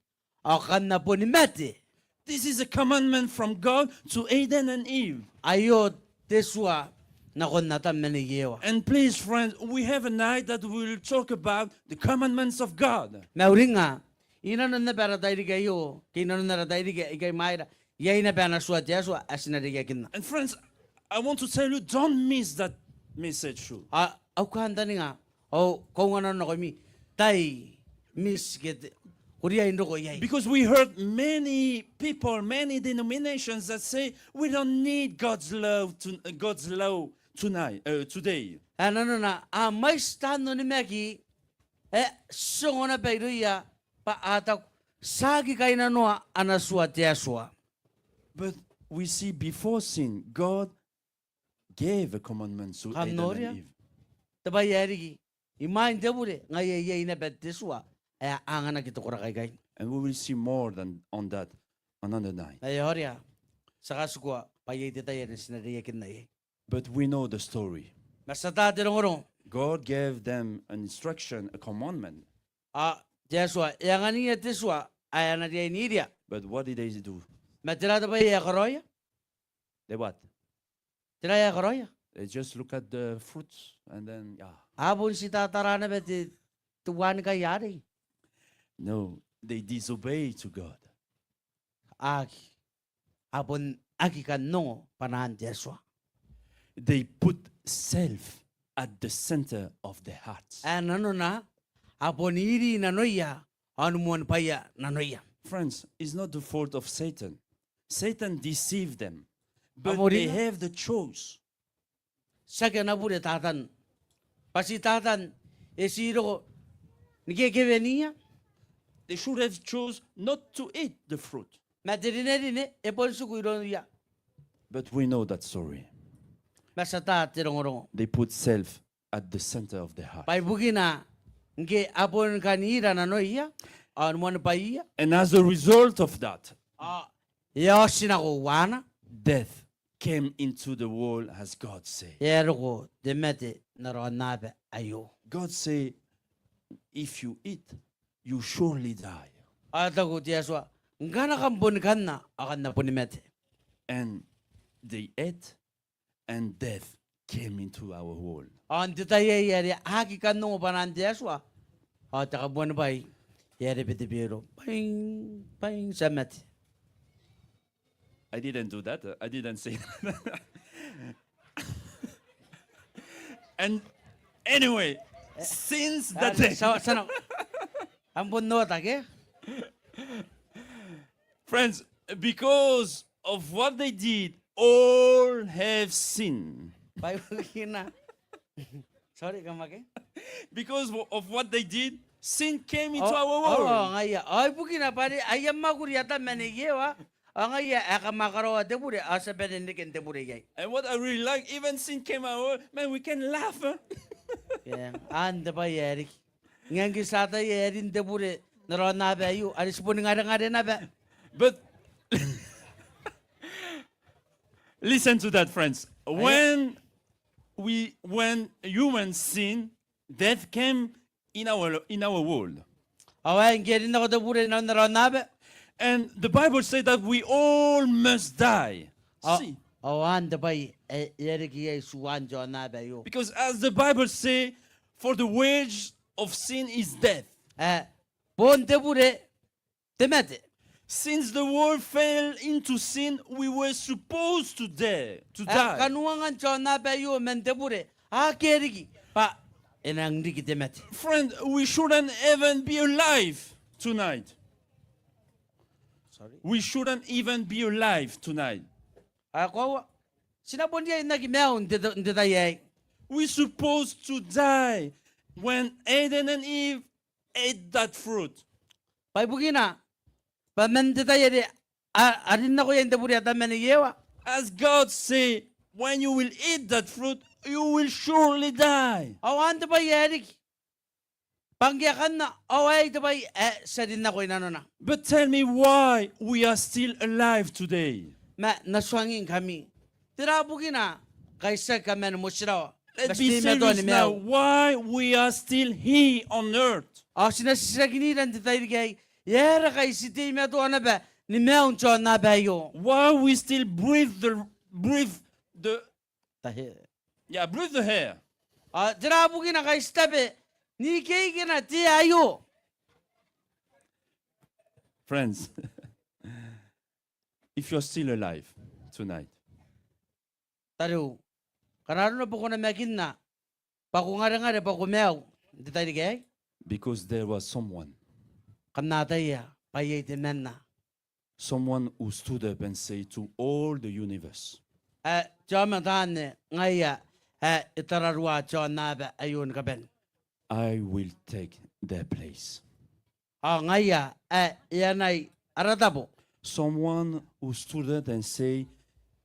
ao kam na boni mate. This is a commandment from God to Adam and Eve. Aio te tua nakon Atam ma Nei Ewa. And please, friends, we have a night that we will talk about the commandments of God. Ma uringnga, i nanon naba ara tairiki aio, ke i nanon ara tairiki aika imwaira, iai naba ana tua te Atua ae ti na reiakinna. And friends, I want to tell you, don't miss that message too. A, au kantaninga, ao kaunganano nakoimi, tai miss ke te, ko riai n roko iai. Because we heard many people, many denominations that say we don't need God's law to, God's law tonight, uh, today. Ae nanona, a mwaiti taan onimaki, e, ti ongo naba irouia, bwa a taku, ti aki kainnanoa ana tua te Atua. But we see before sin, God gave a commandment to Adam and Eve. Kam noria? Te bwai ae riki, imwain te bure, ngaia iai naba te tua ae a anganaki te koraki aikai. And we will see more than on that another night. Ae oria, ti a katikua bwa iai te tai are ti na reiakinna iai. But we know the story. Ma ti ata te rongorongo. God gave them an instruction, a commandment. A, te Atua e angania te tua ae a na riai n iria. But what did they do? Ma tera te bwai ae e karaoia? They what? Tera ae e karaoia? They just look at the fruits and then, yeah. A bon ti tatara naba te, te uaan kai arei? No, they disobey to God. Aki. A bon aki kan ongo bwanaan te Atua. They put self at the center of their hearts. Ae nanona, a bon iri nanoia, ao ni moanibwaia nanoia. Friends, it's not the fault of Satan. Satan deceived them. But they have the choice. Tiaki ana bure Tatan. Bwa ti Tatan, e ti roko ni kekeweniia. They should have chose not to eat the fruit. Ma te rinerine e bon tiku irouia. But we know that story. Ma ti ata te rongorongo. They put self at the center of the heart. Bwa ibukina ngke a bon kan ira nanoia, ao ni moanibwaia. And as a result of that, ao e a otinako uaana. Death came into the world, as God said. E a roko te mate n ara aonnaba aio. God said, "If you eat, you surely die." Ao e taku te Atua, ngkana kam boni kanna, ao kam na boni mate. And they ate, and death came into our world. Ao n te tai aei are a aki kan ongo bwanaan te Atua, ao te kamoanibwai e a rebetebero. Bwaing, bwaing, ti a mate. I didn't do that. I didn't say that. And anyway, since that day, ti a, ti a, am bon nota ke? Friends, because of what they did, all have sinned. Bwa ibukina Sorry, come again. Because of what they did, sin came into our world. Ao ngaia, ao ibukina bwa are aia mwakuri Atama ma Nei Ewa, ao ngaia ae kamwakaraoa te bure, ao ti a bane n reke n te bure iai. And what I really like, even sin came our world, man, we can laugh, huh? Eng, anne te bwai ae riki. Ngke ti ataia ae rin te bure n aron aaba aio, are ti boni ngarengare naba. But listen to that, friends. Aia. When we, when humans sin, death came in our, in our world. Ao ae ngke e rin nako te bure inanon aron aaba. And the Bible said that we all must die. Ao, see, ao anne te bwai ae e a reke iai tuan te aonnaba aio. Because as the Bible say, for the wage of sin is death. Ae, boon te bure te mate. Since the world fell into sin, we were supposed to die, to die. Ae, kaniwangan te aonnaba aio man te bure, akea riki bwa e nang riki te mate. Friend, we shouldn't even be alive tonight. Sorry? We shouldn't even be alive tonight. Ae koaua, ti na bon riai n aki maiu n te, n te tai aei. We supposed to die when Adam and Eve ate that fruit. Bwa ibukina bwa man te tai are a, a rin nako iai n te bure Atama ma Nei Ewa. As God say, when you will eat that fruit, you will surely die. Ao anne te bwai ae riki. Bwa ngke e a kanna, ao aei te bwai ae ti a rin nako inanona. But tell me why we are still alive today. Ma N na tuangingkami, tera bukina ngkai ti aki kamani motirawa? Let me say this now, why we are still here on earth. Ao ti na titirakinira n te tairiki aei, e aera ngkai ti teimatoa naba ni maiu n te aonnaba aio. Why we still breathe the, breathe the, the air. Yeah, breathe the air. Ao tera bukina ngkai ti tabe n ikeikena te aio? Friends, if you are still alive tonight, tariu, ngkana arona bwa ko namakinna bwa ko ngarengare bwa ko maiu n te tairiki aei. Because there was someone. Kam na ataia bwa iai temanna. Someone who stood up and said to all the universe, ae te aomata anne ngaia ae e tararua te aonnaba aio ni kabane. I will take their place. Ao ngaia ae e anai ara tabo. Someone who stood up and say,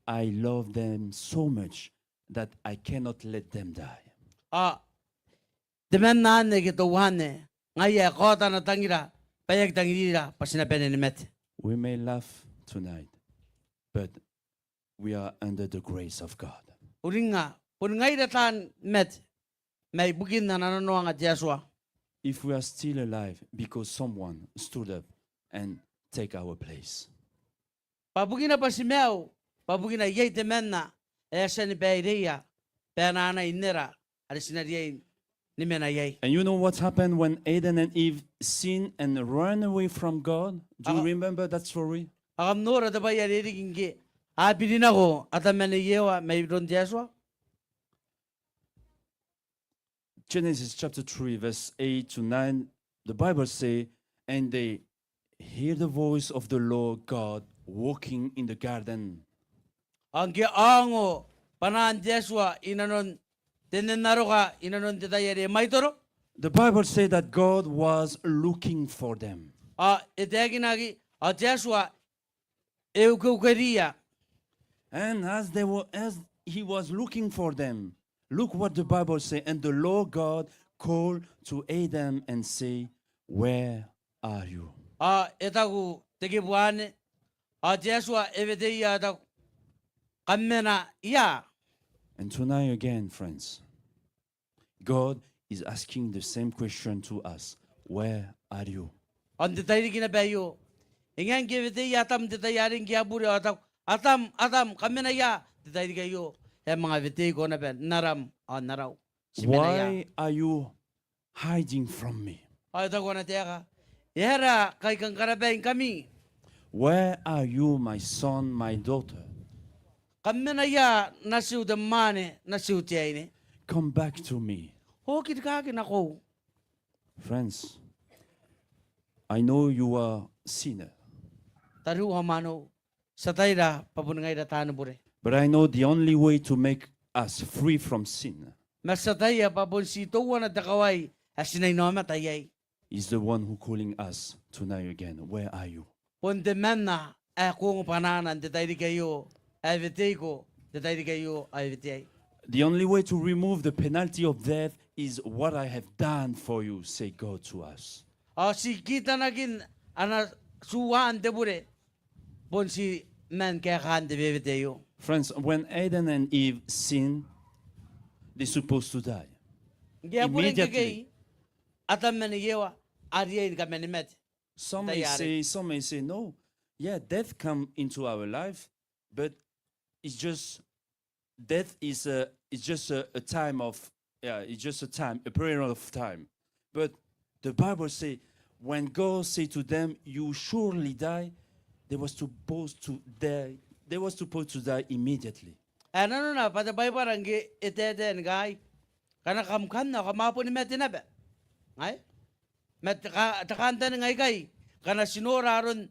I love them so much that I cannot let them die. Ao temanna anne ke teuanne ngaia ae e kaota ana tangira bwa e aki tangirira bwa ti na bane ni mate. We may laugh tonight, but we are under the grace of God. Uringnga, boni ngaira taan mate, ma ibukin ana nanoanga te Atua. If we are still alive because someone stood up and take our place. Bwa bukina bwa ti maiu, bwa bukina iai temanna ae e a tia ni baireia bwa e na anai nera are ti na riai ni mena iai. And you know what happened when Adam and Eve sinned and ran away from God? Do you remember that story? Ao kam nora te bwai are riki ngke a biri nako Atama ma Nei Ewa mairoun te Atua? Genesis chapter three, verse eight to nine, the Bible say, and they hear the voice of the Lord God walking in the garden. Ao ngke a ongo bwanaan te Atua inanon te nen aroka inanon te tai are e mwaitoro. The Bible say that God was looking for them. Ao e taekinaki, ao te Atua e ukeukeriia. And as they were, as he was looking for them, look what the Bible say, and the Lord God called to Adam and say, where are you? Ao e taku te kibu anne, ao te Atua e weteia ao e taku, kam mena ia? And tonight again, friends, God is asking the same question to us. Where are you? Ao n te tairiki naba aio, e ngae ngke e weteia Atam n te tai are ngke e a bure ao e taku, Atam, Atam, kam mena ia? N te tairiki aio e a manga weteiko naba, n aram ao n arau. Ti mena ia? Why are you hiding from me? Ao e taku ana taeka, e aera ngkai kam karabaingkami? Where are you, my son, my daughter? Kam mena ia natiu te mwaane, natiu te aine? Come back to me. Oki rikaaki nakoiu. Friends, I know you are sinner. Tariu ao mwaneu, ti ataira bwa boni ngaira taani bure. But I know the only way to make us free from sin Ma ti ataia bwa bon ti teuana te kawai ae ti na inaomata iai. Is the one who calling us tonight again. Where are you? Bon temanna ae ko ongo bwanaana n te tairiki aio, ae weteiko n te tairiki aio, ae weteai. The only way to remove the penalty of death is what I have done for you, say God to us. Ao ti kitanakin ana tuaan te bure, bon ti man kaekaan te wewete aio. Friends, when Adam and Eve sinned, they supposed to die. Ngke a bure ngkekei Atam ma Nei Ewa, a riai ni kaman mate. Some may say, some may say, no. Yeah, death come into our life, but it's just, death is a, it's just a, a time of, yeah, it's just a time, a period of time. But the Bible say, when God say to them, you surely die, they was supposed to die. They was supposed to die immediately. Ae nanona bwa te Baibara ngke e taetae ni kangai, ngkana kam kan ao kam a boni mate naba. Ngai? Ma te ka-, te kantaninga aikai, ngkana ti nora aron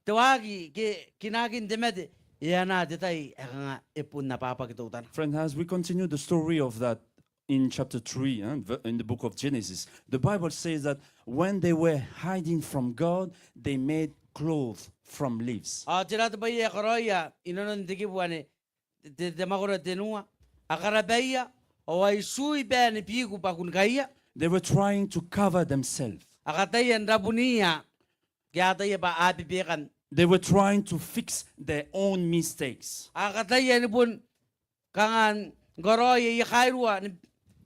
te waaki ke kinakin te mate, e anaa te tai ae kanga e bon ababaki teutana. Friend, as we continue the story of that in chapter three, eh, v-, in the book of Genesis, the Bible says that when they were hiding from God, they made clothes from leaves. Ao tera te bwai ae e karaoia i nanon te kibu anne, te, te mwakoro tenua, a karabaia, ao a itui baen biku bwa kunikaia. They were trying to cover themselves. A kataia n rabuniia, ke a ataia bwa a bebekan. They were trying to fix their own mistakes. A kataia ni bon kanga ni karaoi aia kairua ni,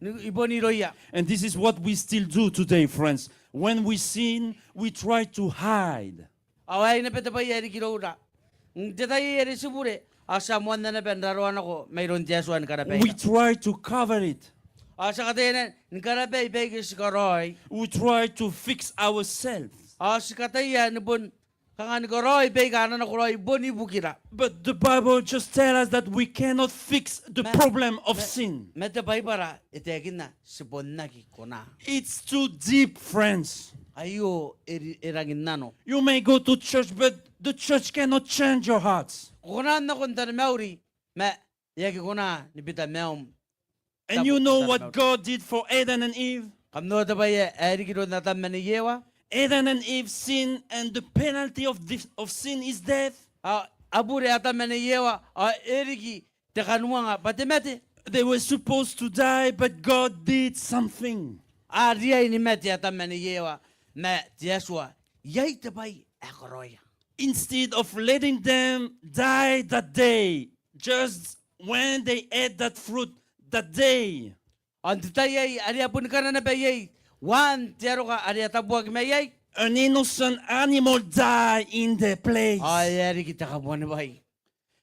ni, i bon irouia. And this is what we still do today, friends. When we sin, we try to hide. Ao aei naba te bwai ae riki iroura. N te tai are ti bure, ao ti a moanna naba n raroa nako mairoun te Atua ni karabaira. We try to cover it. Ao ti a kataia ni karabai baike ti karaoi. We try to fix ourselves. Ao ti kataia ni bon kanga ni karaoi baika a na nakoraoi bon ibukira. But the Bible just tell us that we cannot fix the problem of sin. Ma te Baibara e taekinna ti bon aki kona. It's too deep, friends. Aio e ri-, e rangi n nano. You may go to church, but the church cannot change your hearts. Ko kona n nako n taromauri, ma e aki kona ni bita maium. And you know what God did for Adam and Eve? Kam noora te bwai ae e riki iroun Atam ma Nei Ewa? Adam and Eve sin, and the penalty of this, of sin is death. A, a bure Atam ma Nei Ewa, ao e riki te kanuanga bwa te mate. They were supposed to die, but God did something. A riai ni mate Atam ma Nei Ewa, ma te Atua iai te bwai ae e karaoia. Instead of letting them die that day, just when they ate that fruit that day. Ao n te tai aei are a boni kana naba iai uaan te aroka are a tabuaki mai iai. An innocent animal die in their place. Ao e a riki te kabuanibwai.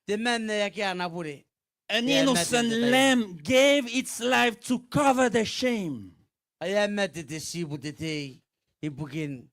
Temanna ae akea ana bure. An innocent lamb gave its life to cover their shame. Ao e a mate te tibu te tei ibukin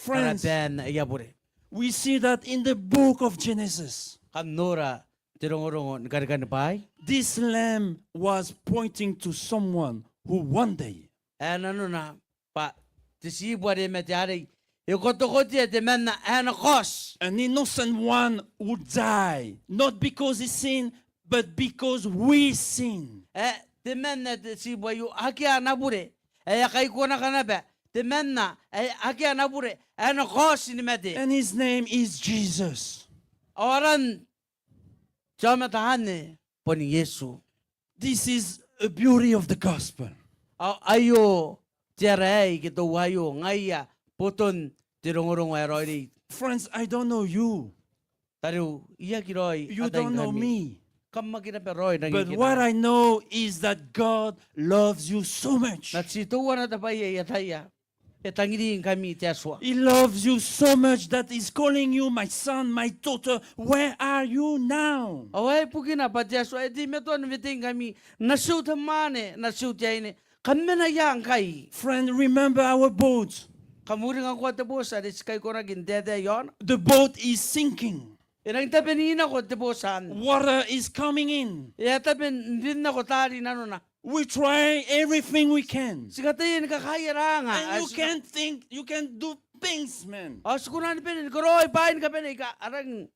karabaana aia bure. Friends, we see that in the book of Genesis. Kam noora te rongorongo ni Karikani Bwaai. This lamb was pointing to someone who one day. Ae nanona bwa te tibu are e mate arei e kotokotoa temanna ae na kaoti. An innocent one would die, not because he sinned, but because we sin. E, temanna te tibu aio akea ana bure, ae a kaikoanaka naba. Temanna ae akea ana bure, ae na kaoti ni mate. And his name is Jesus. Ao aran te aomata anne bon Iesu. This is a beauty of the gospel. Ao aio te ara aei ke teuaio, ngaia boton te rongorongo ae raoiroi. Friends, I don't know you. Tariu, I aki raoi ataingkami. You don't know me. Kam aki naba raoi nangingkami. But what I know is that God loves you so much. Ma ti teuana te bwai ae I ataia, e tangiringkami te Atua. He loves you so much that he's calling you, my son, my daughter, where are you now? Ao ae bukina bwa te Atua e teimatoa ni weteingkami, natiu tamwaane, natiu teaine, kam mena ia ngkai? Friend, remember our boat. Kam uringa ngkoa te booti are ti kaikorakinna n taetae iaona. The boat is sinking. E rangi n tabeninako te booti anne. Water is coming in. E a tabe n rin nako taari i nanona. We try everything we can. Ti kataia ni kakaea raanga. And you can think, you can do things, man. Ao ti kona ni bane ni karaoi bwaai ni kabane aika a rangi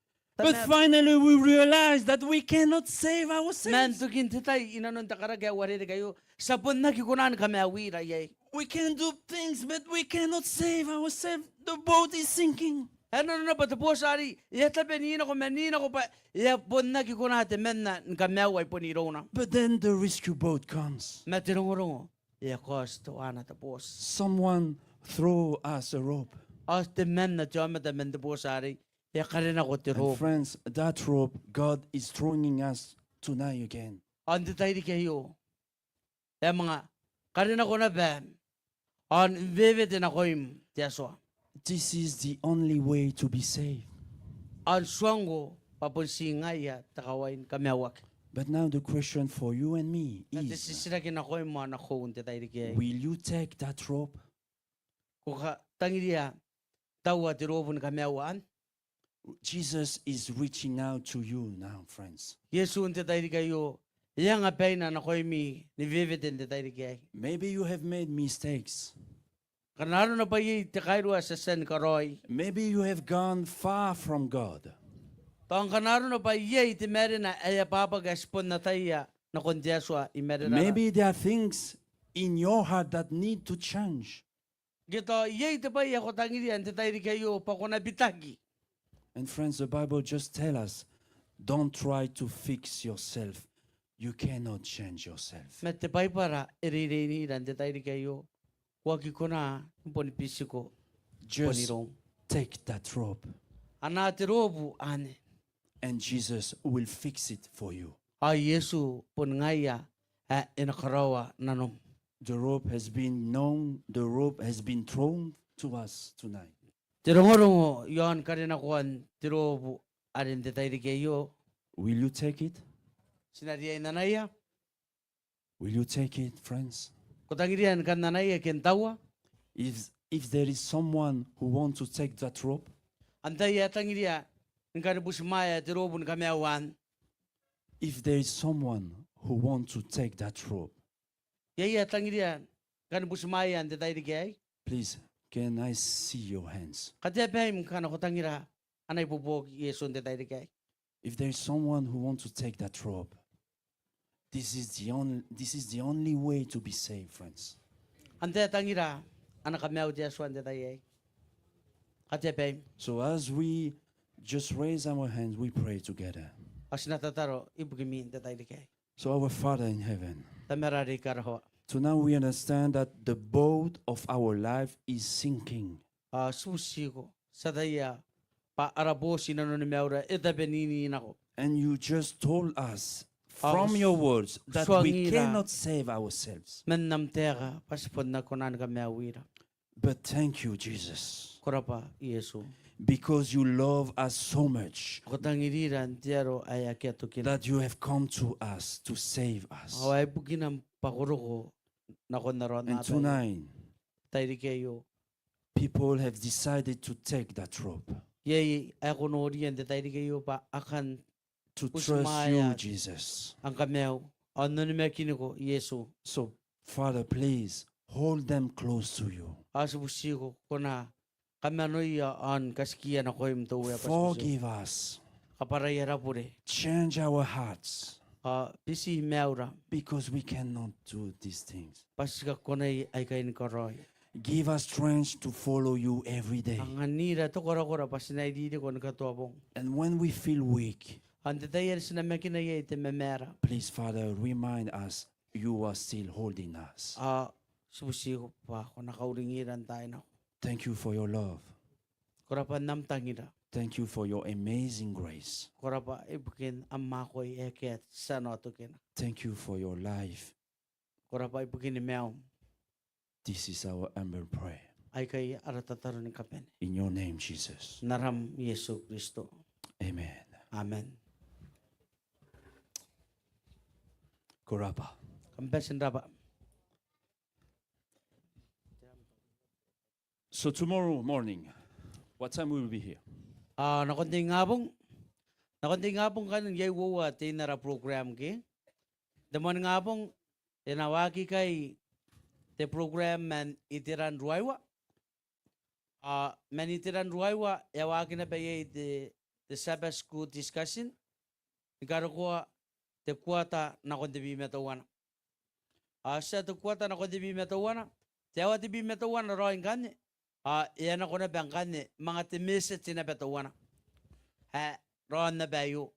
But finally we realize that we cannot save ourselves. Ma n tokin te tai, inanon te karaki ae uarereke aio, ti a bon aki kona ni kamaiuira iai. We can do things, but we cannot save ourselves. The boat is sinking. E nanona bwa te booti arei e a tabe n nako, ma n nako bwa e a bon aki kona temanna ni kamaiu ai bon irouna. But then the rescue boat comes. Ma te rongorongo e a kaoti teuana te booti. Someone throw us a rope. Ao temanna te aomata man te booti arei e a karenako te rope. And friends, that rope, God is throwing us tonight again. Ao n te tairiki aio e a manga karenako naba ao n wewete nakoim te Atua. This is the only way to be saved. Ao n tuangko bwa bon ti ngaia te kawai ni kamaiuaki. But now the question for you and me is, te titiraki nakoim ao nakoiu n te tairiki aei, will you take that rope? Ko tangiria n taua te rope ni kamaiu anne? Jesus is reaching out to you now, friends. Iesu n te tairiki aio e anga baina nakoimi ni wewete n te tairiki aei. Maybe you have made mistakes. Ngkana arona bwa iai te kairua ae ti a tia ni karaoi. Maybe you have gone far from God. Tao ngkana arona bwa iai te marena ae abwabwaki ae ti bon ataia nakon te Atua i marenara. Maybe there are things in your heart that need to change. Ke tao iai te bwai ae ko tangiria n te tairiki aio bwa ko na bitaki. And friends, the Bible just tell us, don't try to fix yourself. You cannot change yourself. Ma te Baibara e reireinira n te tairiki aio, ko aki kona ni boni bitiko. Just take that rope. Anaa te rope anne. And Jesus will fix it for you. Ao Iesu bon ngaia ae e na karaoa nanom. The rope has been known, the rope has been thrown to us tonight. Te rongorongo iaon karenakoan te rope are n te tairiki aio. Will you take it? Ti na riai n anaia? Will you take it, friends? Ko tangiria ni kan anaia ke n taua? If, if there is someone who want to take that rope. Antai ae tangiria ni kan butimwaea te rope ni kamaiu anne? If there is someone who want to take that rope. Iai ae tangiria ni kan butimwaea n te tairiki aei? Please, can I see your hands? Katea baim ngkana ko tangira ana ibuobuoki Iesu n te tairiki aei. If there is someone who want to take that rope, this is the only, this is the only way to be saved, friends. Antai ae tangira ana kamaiu te Atua n te tai aei? Katea baim. So as we just raise our hands, we pray together. Ao ti na tataro ibukimi n te tairiki aei. So our Father in heaven, Tamara are i karawa. Tonight we understand that the boat of our life is sinking. Ao ti butiko, ti ataia bwa ara booti inanon maiura e tabe n nako. And you just told us from your words that we cannot save ourselves. Ao ko tuangira man am taeka bwa ti bon aki kona ni kamaiuira. But thank you, Jesus. Ko rabwa Iesu. Because you love us so much. Ko tangirira n te aro ae akea tokina. That you have come to us to save us. Ao ae bukina bwa ko roko nakon aroia. And tonight, tairiki aio, people have decided to take that rope. Iai ae ko noria n te tairiki aio bwa a kan to trust you, Jesus. Butimwaea am kamaiu, ao n onimakiniko Iesu. So, Father, please hold them close to you. Ao ti butiko ko na kamanoia ao n katikia nakoim te Uea bwa ti butiko. Forgive us. Kabwarai ara bure. Change our hearts. Ao biti maiura. Because we cannot do these things. Bwa ti kakonai aikai ni karaoi. Give us strength to follow you every day. Anganira te korakora bwa ti na iririko ni katoa bong. And when we feel weak, ao n te tai are ti namakina iai te mamaara. Please, Father, remind us you are still holding us. Ao ti butiko bwa ko na kauringira n taai nako. Thank you for your love. Ko rabwa n am tangira. Thank you for your amazing grace. Ko rabwa ibukin am akoi ae akea tia noa tokina. Thank you for your life. Ko rabwa ibukin maium. This is our humble prayer. Aikai ara tataro ni kabane. In your name, Jesus. N aram Iesu Kristo. Amen. Amen. Ko rabwa. Kam bati n rabwa. So tomorrow morning, what time we will be here? Ao nakon te ingabong, nakon te ingabong ngkanne iai uoua tein ara program ke. Te moaningabong e na waaki ikai te program man iteran ruaiwa. Ao man iteran ruaiwa e a waaki naba iai te, te Sabbath School Discussion, ni karokoa te kuata nakon tebwi ma teuana. Ao ti a te kuata nakon tebwi ma teuana, te aoa tebwi ma teuana raoi ngkanne, ao e a nako naba ngkanne manga te message naba teuana ae raoi naba aio.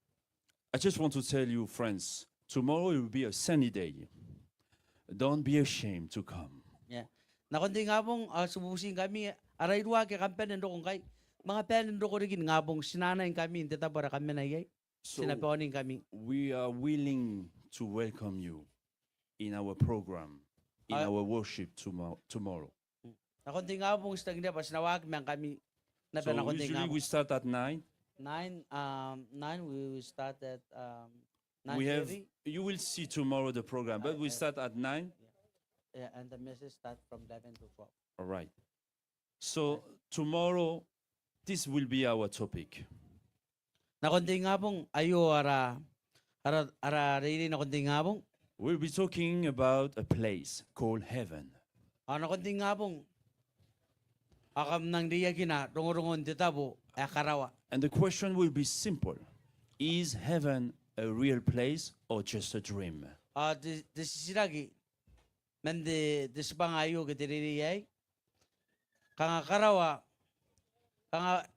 I just want to tell you, friends, tomorrow it will be a sunny day. Don't be ashamed to come. Yeah. Nakon te ingabong, ao ti bubutingkami, ara iruwa ake kam bane n roko ngkai, manga bane n roko riki n ingabong, ti na anaingkami n te tabo are kam mena iai. So, ti na baoningkami. We are willing to welcome you in our program, in our worship tomo-, tomorrow. Mm. Nakon te ingabong ti tangiria bwa ti na waaki ma ngkami naba nakon te ingabong. So usually we start at nine. Nine, um, nine, we will start at, um, nine thirty. You will see tomorrow the program, but we start at nine. Yeah. Yeah, and the message start from eleven to twelve. All right. So tomorrow, this will be our topic. Nakon te ingabong, aio ara, ara, ara reirei nakon te ingabong. We'll be talking about a place called heaven. Ao nakon te ingabong, ao kam nang reiakina rongorongon te tabo ae karawa. And the question will be simple. Is heaven a real place or just a dream? Ao te, te titiraki man te, te tibwanga aio ke te reirei aei. Kanga karawa, kanga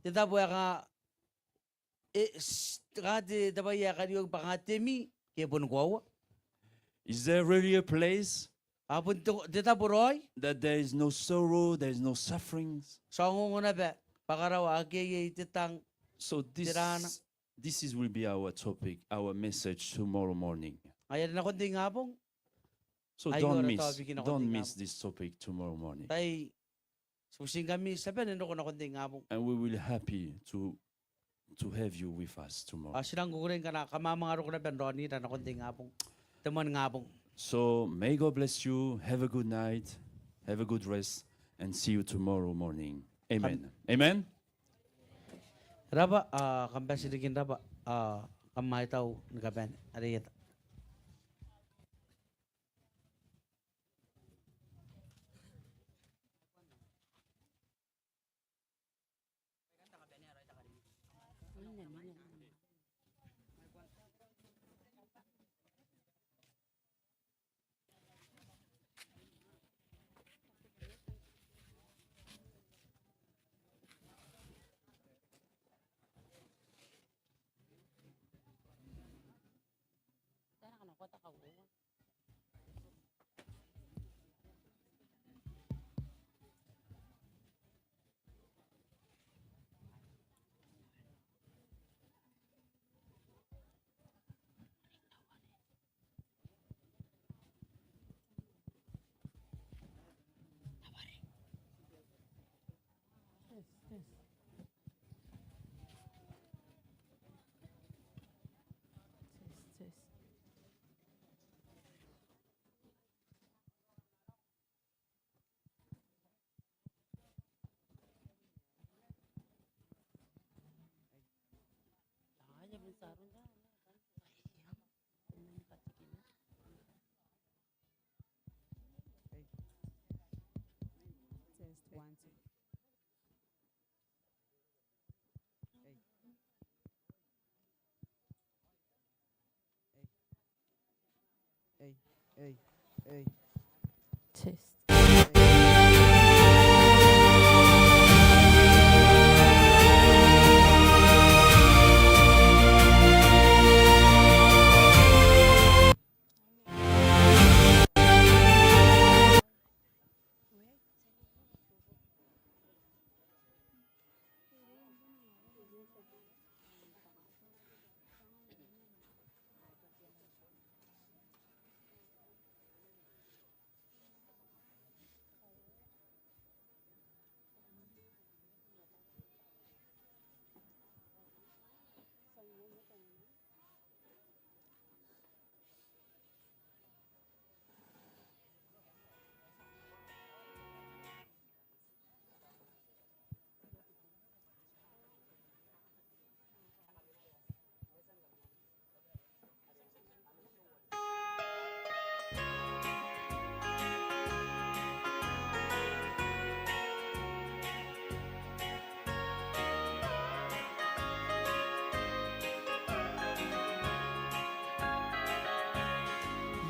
te tabo ae kanga, e, s-, kanga te, te bwai ae karioki bwa kanga te mi, ke bon koaua. Is there really a place? A bon te, te tabo raoi? That there is no sorrow, there is no sufferings. Ti a ongo naba bwa karawa akea iai te tang, te rana. So this, this is, will be our topic, our message tomorrow morning. Aio are nakon te ingabong. So don't miss, don't miss this topic tomorrow morning. Tai, ti bubutingkami, ti a bane n roko nakon te ingabong. And we will happy to, to have you with us tomorrow. Ao ti nang kukurei ngkana kam a manga roko naba n raonira nakon te ingabong. Te moaningabong. So may God bless you. Have a good night. Have a good rest. And see you tomorrow morning. Amen. Amen. Rabwa, a, kam bati riki n rabwa, a, kam aitau ni kabane. Are i eta. Test, one, two. Test.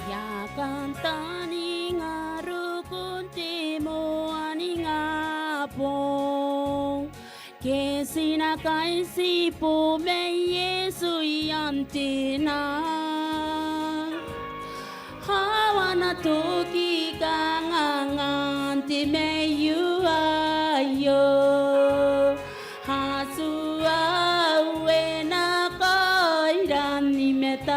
E a kantaninga rokon te moaningabong, ke ti na kaitibo boo mai Iesu i aan te nang. Ao a na toki kangangan te maiu aio, a tuau e na kaira ni matau.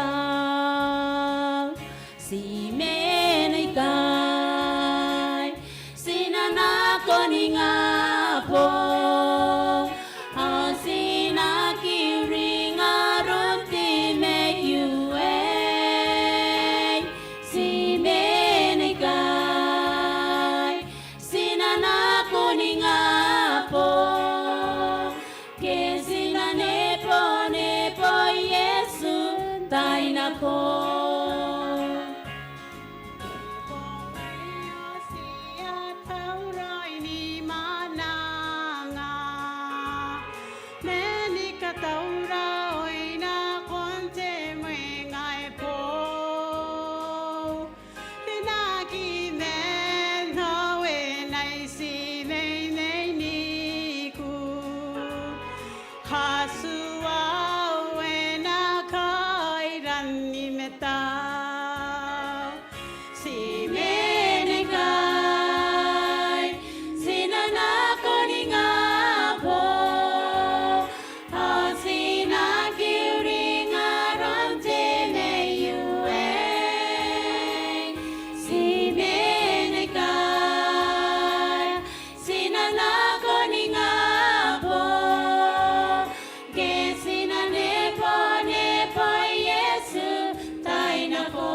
Ti mena ikai, ti na nako ningabong, ao ti na kiuringa aron te maiu aei. Ti mena ikai, ti na nako ningabong, ke ti na nebonebo Iesu n taai nako. Te bong aio ti a tauraoi ni mananga, ma ni katauraoi nakon te mwenga ae boou. E na aki maan ao e na iti neinei niku, a tuau e na kaira ni matau. Ti mena ikai, ti na nako ningabong, ao ti na kiuringa aron te maiu aei. Ti mena ikai, ti na nako ningabong, ke ti na nebonebo Iesu n taai nako.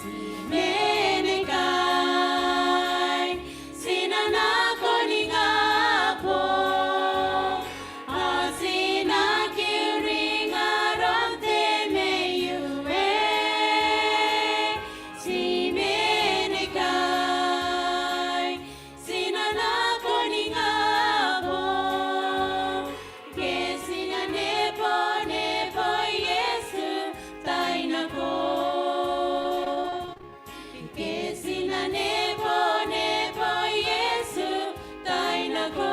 Ti mena ikai, ti na nako ningabong, ao ti na kiuringa aron te maiu aei. Ti mena ikai, ti na nako ningabong, ke ti na nebonebo Iesu n taai nako. Ke ti na nebonebo Iesu n taai nako.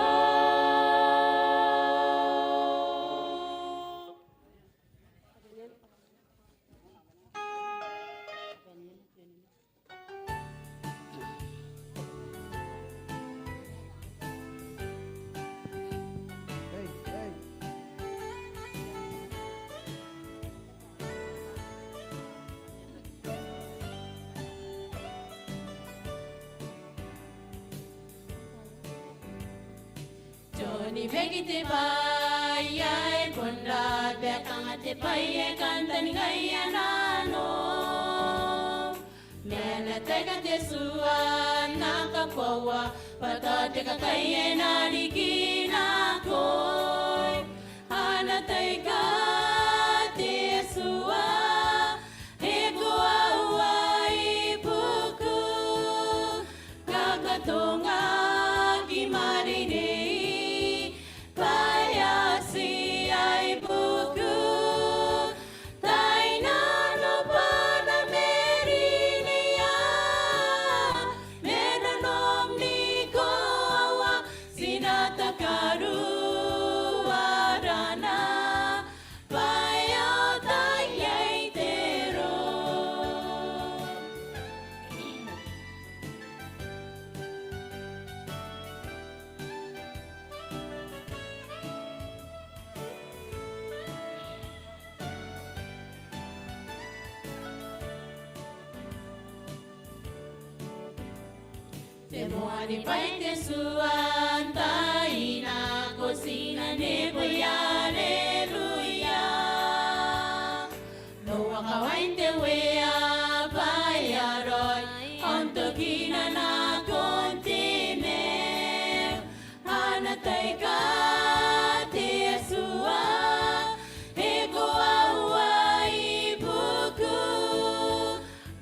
Tao ni baki te bwai ae bon rabakau, te bwai ae kantaningaia nano. Ma ana tai ngke te tua e na kakoaua bwa tao te kakae ae na riki nako. Ana tai ngke te tua e koaua ibukiu, kakatonga ki mareirei bwa e a tia ibukiu. Tai nano bwa na merinia, ma nanom ni koaua ti na takaruarana bwa e a tai ae te roo. Te moan bwai n te tua n taai nako ti na neboi, aleluia. Noa kawain te Uea bwa e a raoi, ao n tokina nakon te maiu. Ana tai ngke te tua e koaua ibukiu,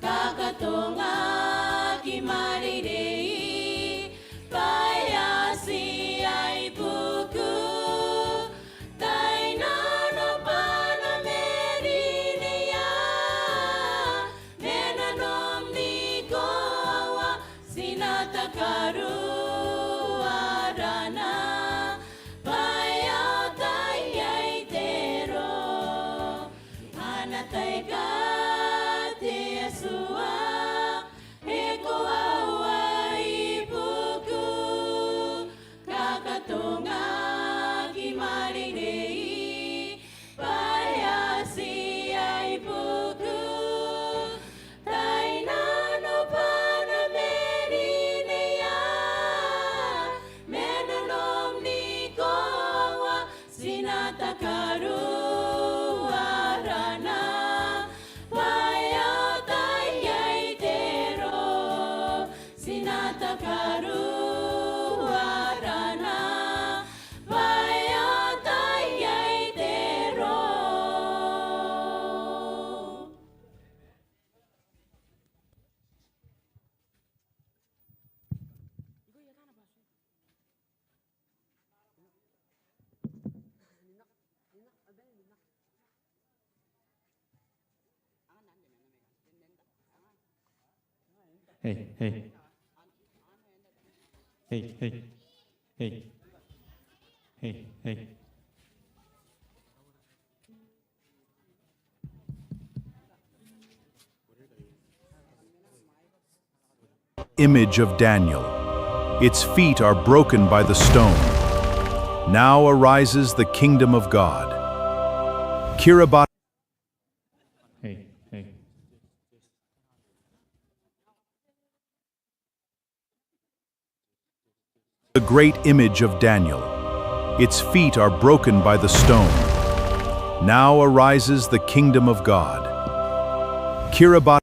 kakatonga ki mareirei bwa e a tia ibukiu. Tai Hey, hey. Hey, hey. Hey. Hey, hey. Image of Daniel. Its feet are broken by the stone. Now arises the kingdom of God. Kiribati. Hey, hey. The great image of Daniel. Its feet are broken by the stone. Now arises the kingdom of God. Kiribati.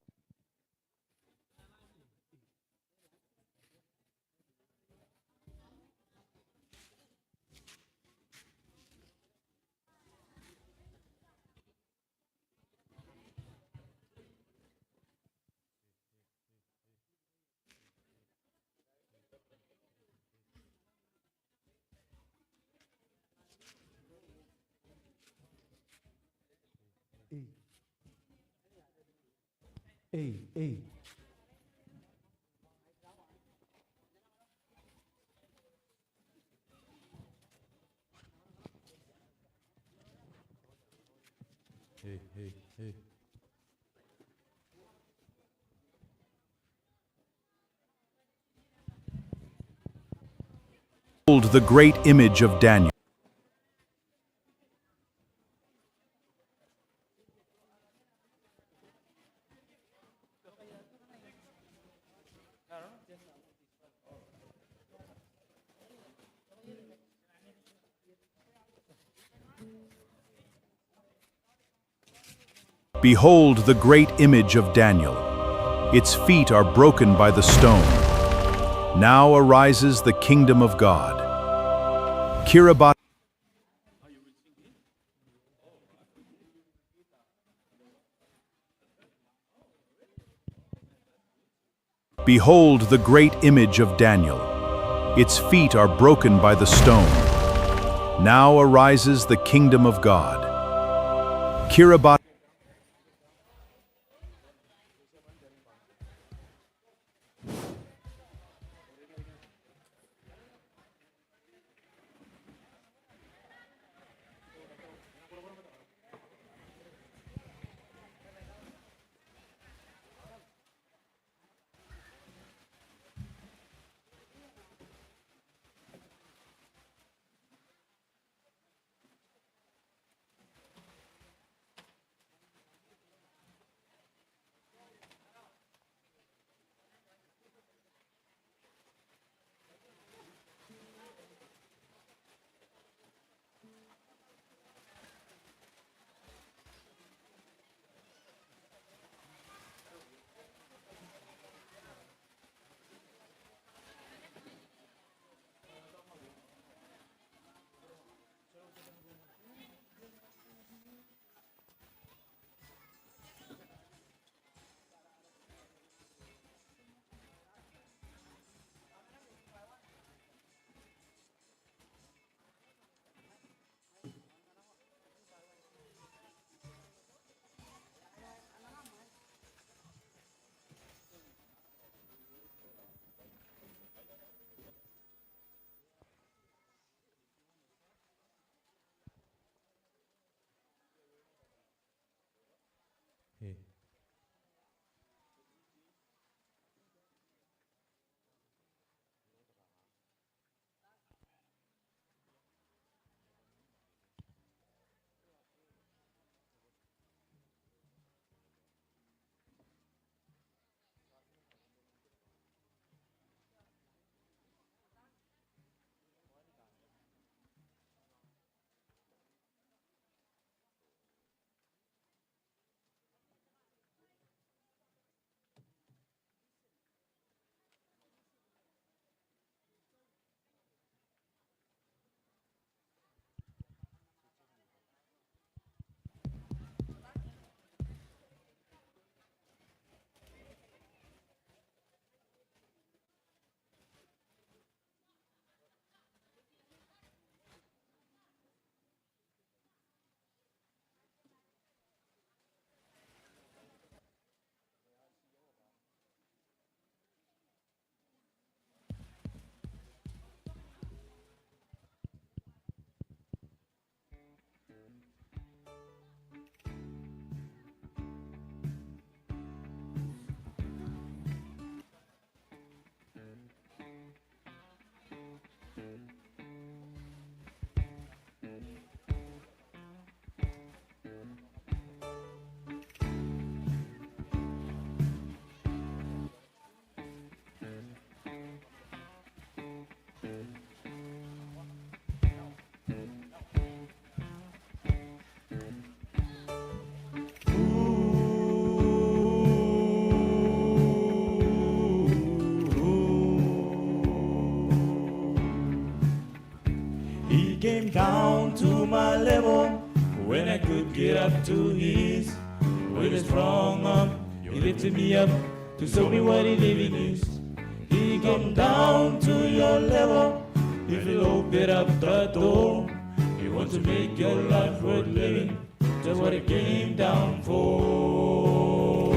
Ei. Ei, ei. Hey, hey, hey. Behold the great image of Daniel. Behold the great image of Daniel. Its feet are broken by the stone. Now arises the kingdom of God. Kiribati. Behold the great image of Daniel. Its feet are broken by the stone. Now arises the kingdom of God. Kiribati. Down to my level when I could get up to his. With a strong arm, he lifted me up to show me what living is. He came down to your level. If you open up the door, he wants to make your life worth living. That's what he came down for.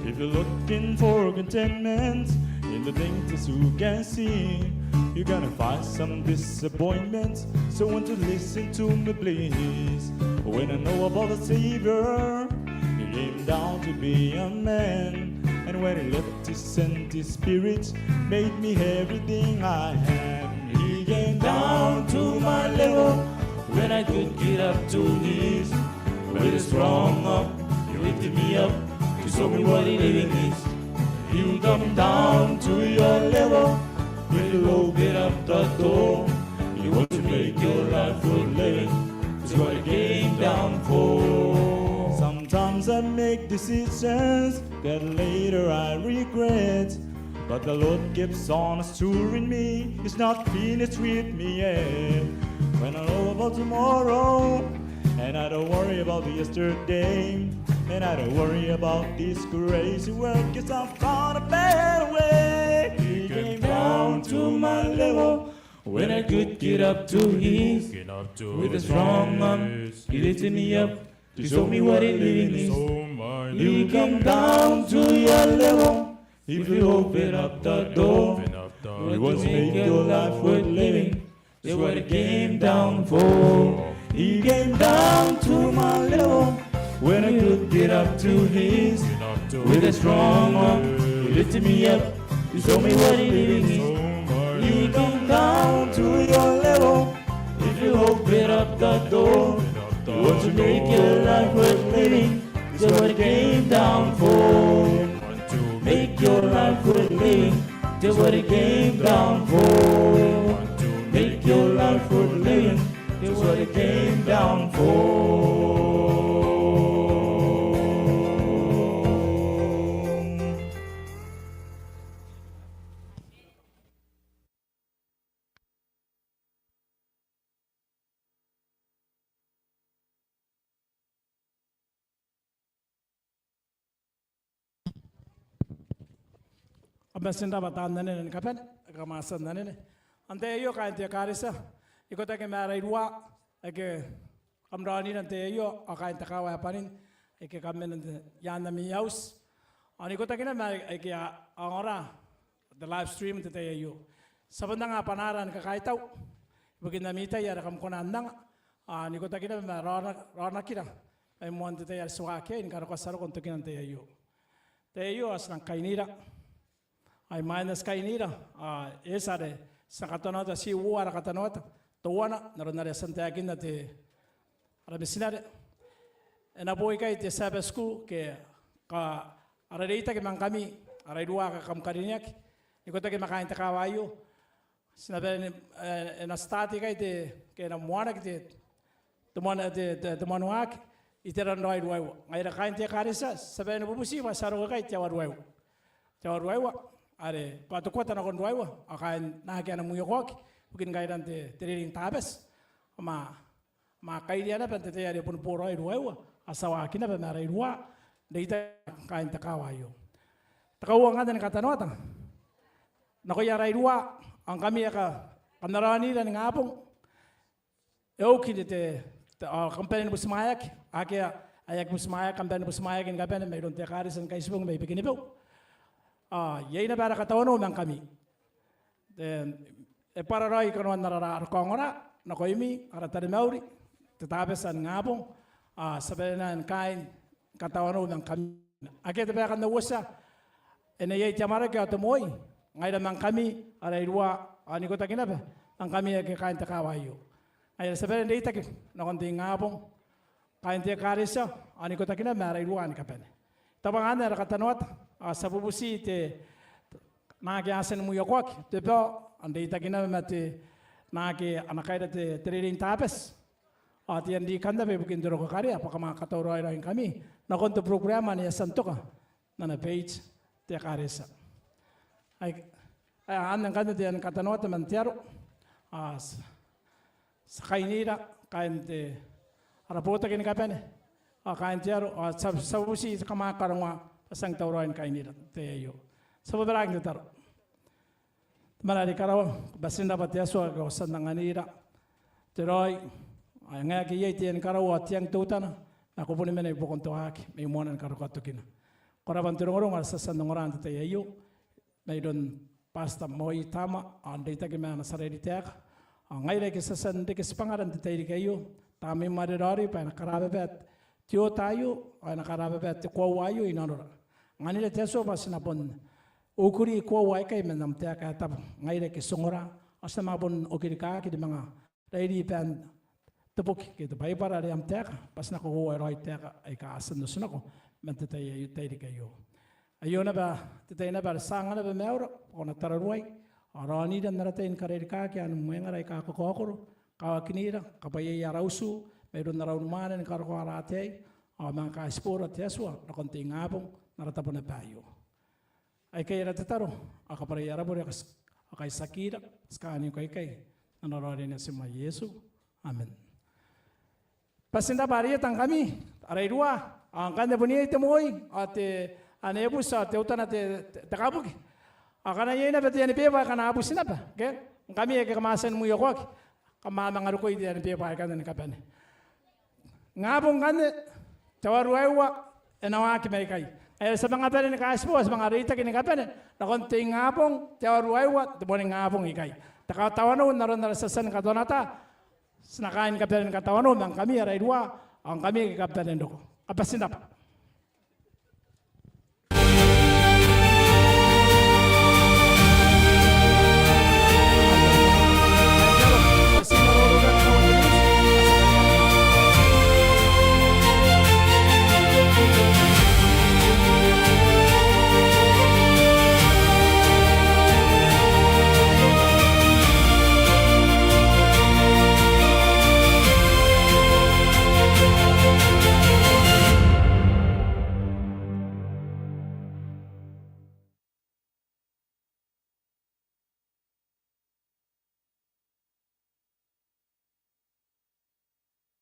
If you're looking for contentment in the things that you can see, you're gonna find some disappointments. So won't you listen to me, please? When I know about the Savior, he came down to be a man. And when he left, his sent his spirit, made me everything I am. He came down to my level when I could get up to his. With a strong arm, he lifted me up to show me what living is. He come down to your level when you open up the door. He wants to make your life worth living. That's what he came down for. Sometimes I make decisions that later I regret. But the Lord keeps on assuring me he's not finished with me yet. When I know about tomorrow, and I don't worry about yesterday, and I don't worry about this crazy world, 'cause I found a better way. He came down to my level when I could get up to his. With a strong arm, he lifted me up to show me what living is. He came down to your level. If you open up the door, he wants to make your life worth living. That's what he came down for. He came down to my level when I could get up to his. With a strong arm, he lifted me up to show me what living is. He came down to your level. If you open up the door, he wants to make your life worth living. That's what he came down for. Make your life worth living. That's what he came down for. Make your life worth living. That's what he came down for. Kam bati n rabwa taan anene ni kabane, kam a tia n anene. Antai aio kaain te ekaretia? Ikotaki ma ara iruwa aike kam raonira n te tai aio, ao kaain te kaawa ae bwanin aike kam mena n te, i aan ami auti. Ao n ikotaki naba ma aike a ongora n te live stream n te tai aio. Ti a bon anga bwanaara ni kakaitau ibukin ami tai are kam kona n anga. Ao n ikotaki naba ma raona, raonakira mai moan te tai are ti waaki iai ni karokoa ti a roko n tokina n te tai aio. Te tai aio ao ti nang kainira. Ao imwain ae ti kainira, ao e eti are ti na katanoata, ti uoua ara katanoata, teuana n aron are e a tia n taekinna te, ara mitinare. E na bo ikai te Sabbath School ke ka, ara reitaki ma ngkami, ara iruwa aika kam karineaki, n ikotaki ma kaain te kaawa aio. Ti na bane ni, e, e na start ikai te, ke e na moanaki te, te moan, te, te, te moan waaki, iteran raoi ruaiwa. Ngaira kaain te ekaretia, ti a bane ni bubuti bwa ti a roko ikai te aoa ruaiwa. Te aoa ruaiwa, are bwa te quarter nakon ruaiwa, ao kaain naake a na mwiokoaki ibukin kairan te, te reirei n Tabati. Ao ma, ma kairia naba n te tai are bon boraoi ruaiwa, ao ti a waaki naba ma ara iruwa, n reitaki ma kaain te kaawa aio. Te kauoua ngkanne ni katanoata nakoia ara iruwa, ao ngkami aika kam na raonira ningabong. E uki te, te, te, ao kam bane ni butimwaeaki, akea ae aki butimwaeaki, kam bane ni butimwaeaki ni kabane mairoun te ekaretia ni Kaitibong mai Bikenibeu. Ao iai naba ara katawanou ma ngkami. E, e bwara raoi kanoan ara, ara kaongora nakoimi, ara taromauri, te Tabati ae ningabong, ao ti a bane naba ni kaain katawanou ma ngkami. Akea te bae ae kam na uotia, e na iai te amwarake ao te moi, ngaira ma ngkami, ara iruwa, ao n ikotaki naba ma ngkami aike kaain te kaawa aio. Ngaia are ti a bane n reitaki nakon te ingabong, kaain te ekaretia, ao n ikotaki naba ma ara iruwa ni kabane. Tao bwa ngaia ara katanoata, ao ti a bubuti te, naake a tia ni mwiokoaki, te bao, ao n reitaki naba ma te, naake a na kaira te, te reirei n Tabati. Ao te Anglican naba ibukin te roko karea, bwa kam a katauraoi raoi ngkami nakon te program ane e a tia n toka n ana page te ekaretia. Ai, ae anne ngkanne te, ni katanoata man te aro. Ao ti a kainira kaain te, ara botaki ni kabane, ao kaain te aro, ao ti a, ti a bubuti te kamwakarongoa bwa ti a tauraoi ni kainira n te tai aio. Ti a bobaraaki n tataro. Tamara are i karawa, ko bati n rabwa te Atua ake ko a tia n anganira te raoi ae ngae ake iai te, ni karawa ao te ang teutana, ma ko boni mena i buakon te waaki mai moana ni karokoa tokina. Ko rabwa n te rongorongo are ti a tia n ongora n te tai aio mairoun Pastor Moi Tama ao n reitaki ma ana tia rairi taeka. Ao ngaira aike ti a tia n reke tibwangara n te tairiki aio, Tamara ae raoiroi, bwa e na karababa te oota aio, ao e na karababa te koaua aio i nanora. Anganira te Atua bwa ti na bon ukuri koaua aikai man am taeka ae tabu ngaira aike ti ongora, ao ti na manga bon okirikaki ni manga rairi baan te boki ke te Baibara are am taeka, bwa ti na kakoaua raoi taeka aika a tia n otinako man te tai aio, tairiki aio. Aio naba te tai naba are ti a anga naba maiura bwa ko na tararuai ao raonira n ara tai ni karairikaki aan mwengara aika kakaokoro, kawakinira, kabwaiaia ara utu mairoun ara unimwaane ni karokoa ara ataei, ao manga kaitiboora te Atua nakon te ingabong n ara tabo naba aio. Aikai ara tataro ao kabwarai ara bure ao kaitiakira, ti kaaniko aikai n ana raoiroi Natim ae Iesu. Amen. Bati n rabwa are i eta ngkami, ara iruwa, ao ngkanne bon iai te moi, ao te, ane buti, ao teutana te, te, te kabuki. Ao ngkana iai naba te ane beba ae kam na buti naba, ke? Ngkami aike kam a tia ni mwiokoaki, kam a manga rokoi te ane beba aikanne ni kabane. Ingabong ngkanne, te aoa ruaiwa e na waaki mai ikai. Ngaia are ti a manga bane ni kaitibo, ti a manga reitaki ni kabane nakon te ingabong, te aoa ruaiwa, te moaningabong ikai. Te katawanou n aron are ti a tia ni katonataa, ti na kaai ni kabane ni katawanou ma ngkami ara iruwa, ao ngkami aike kam bane n roko. Kam bati n rabwa.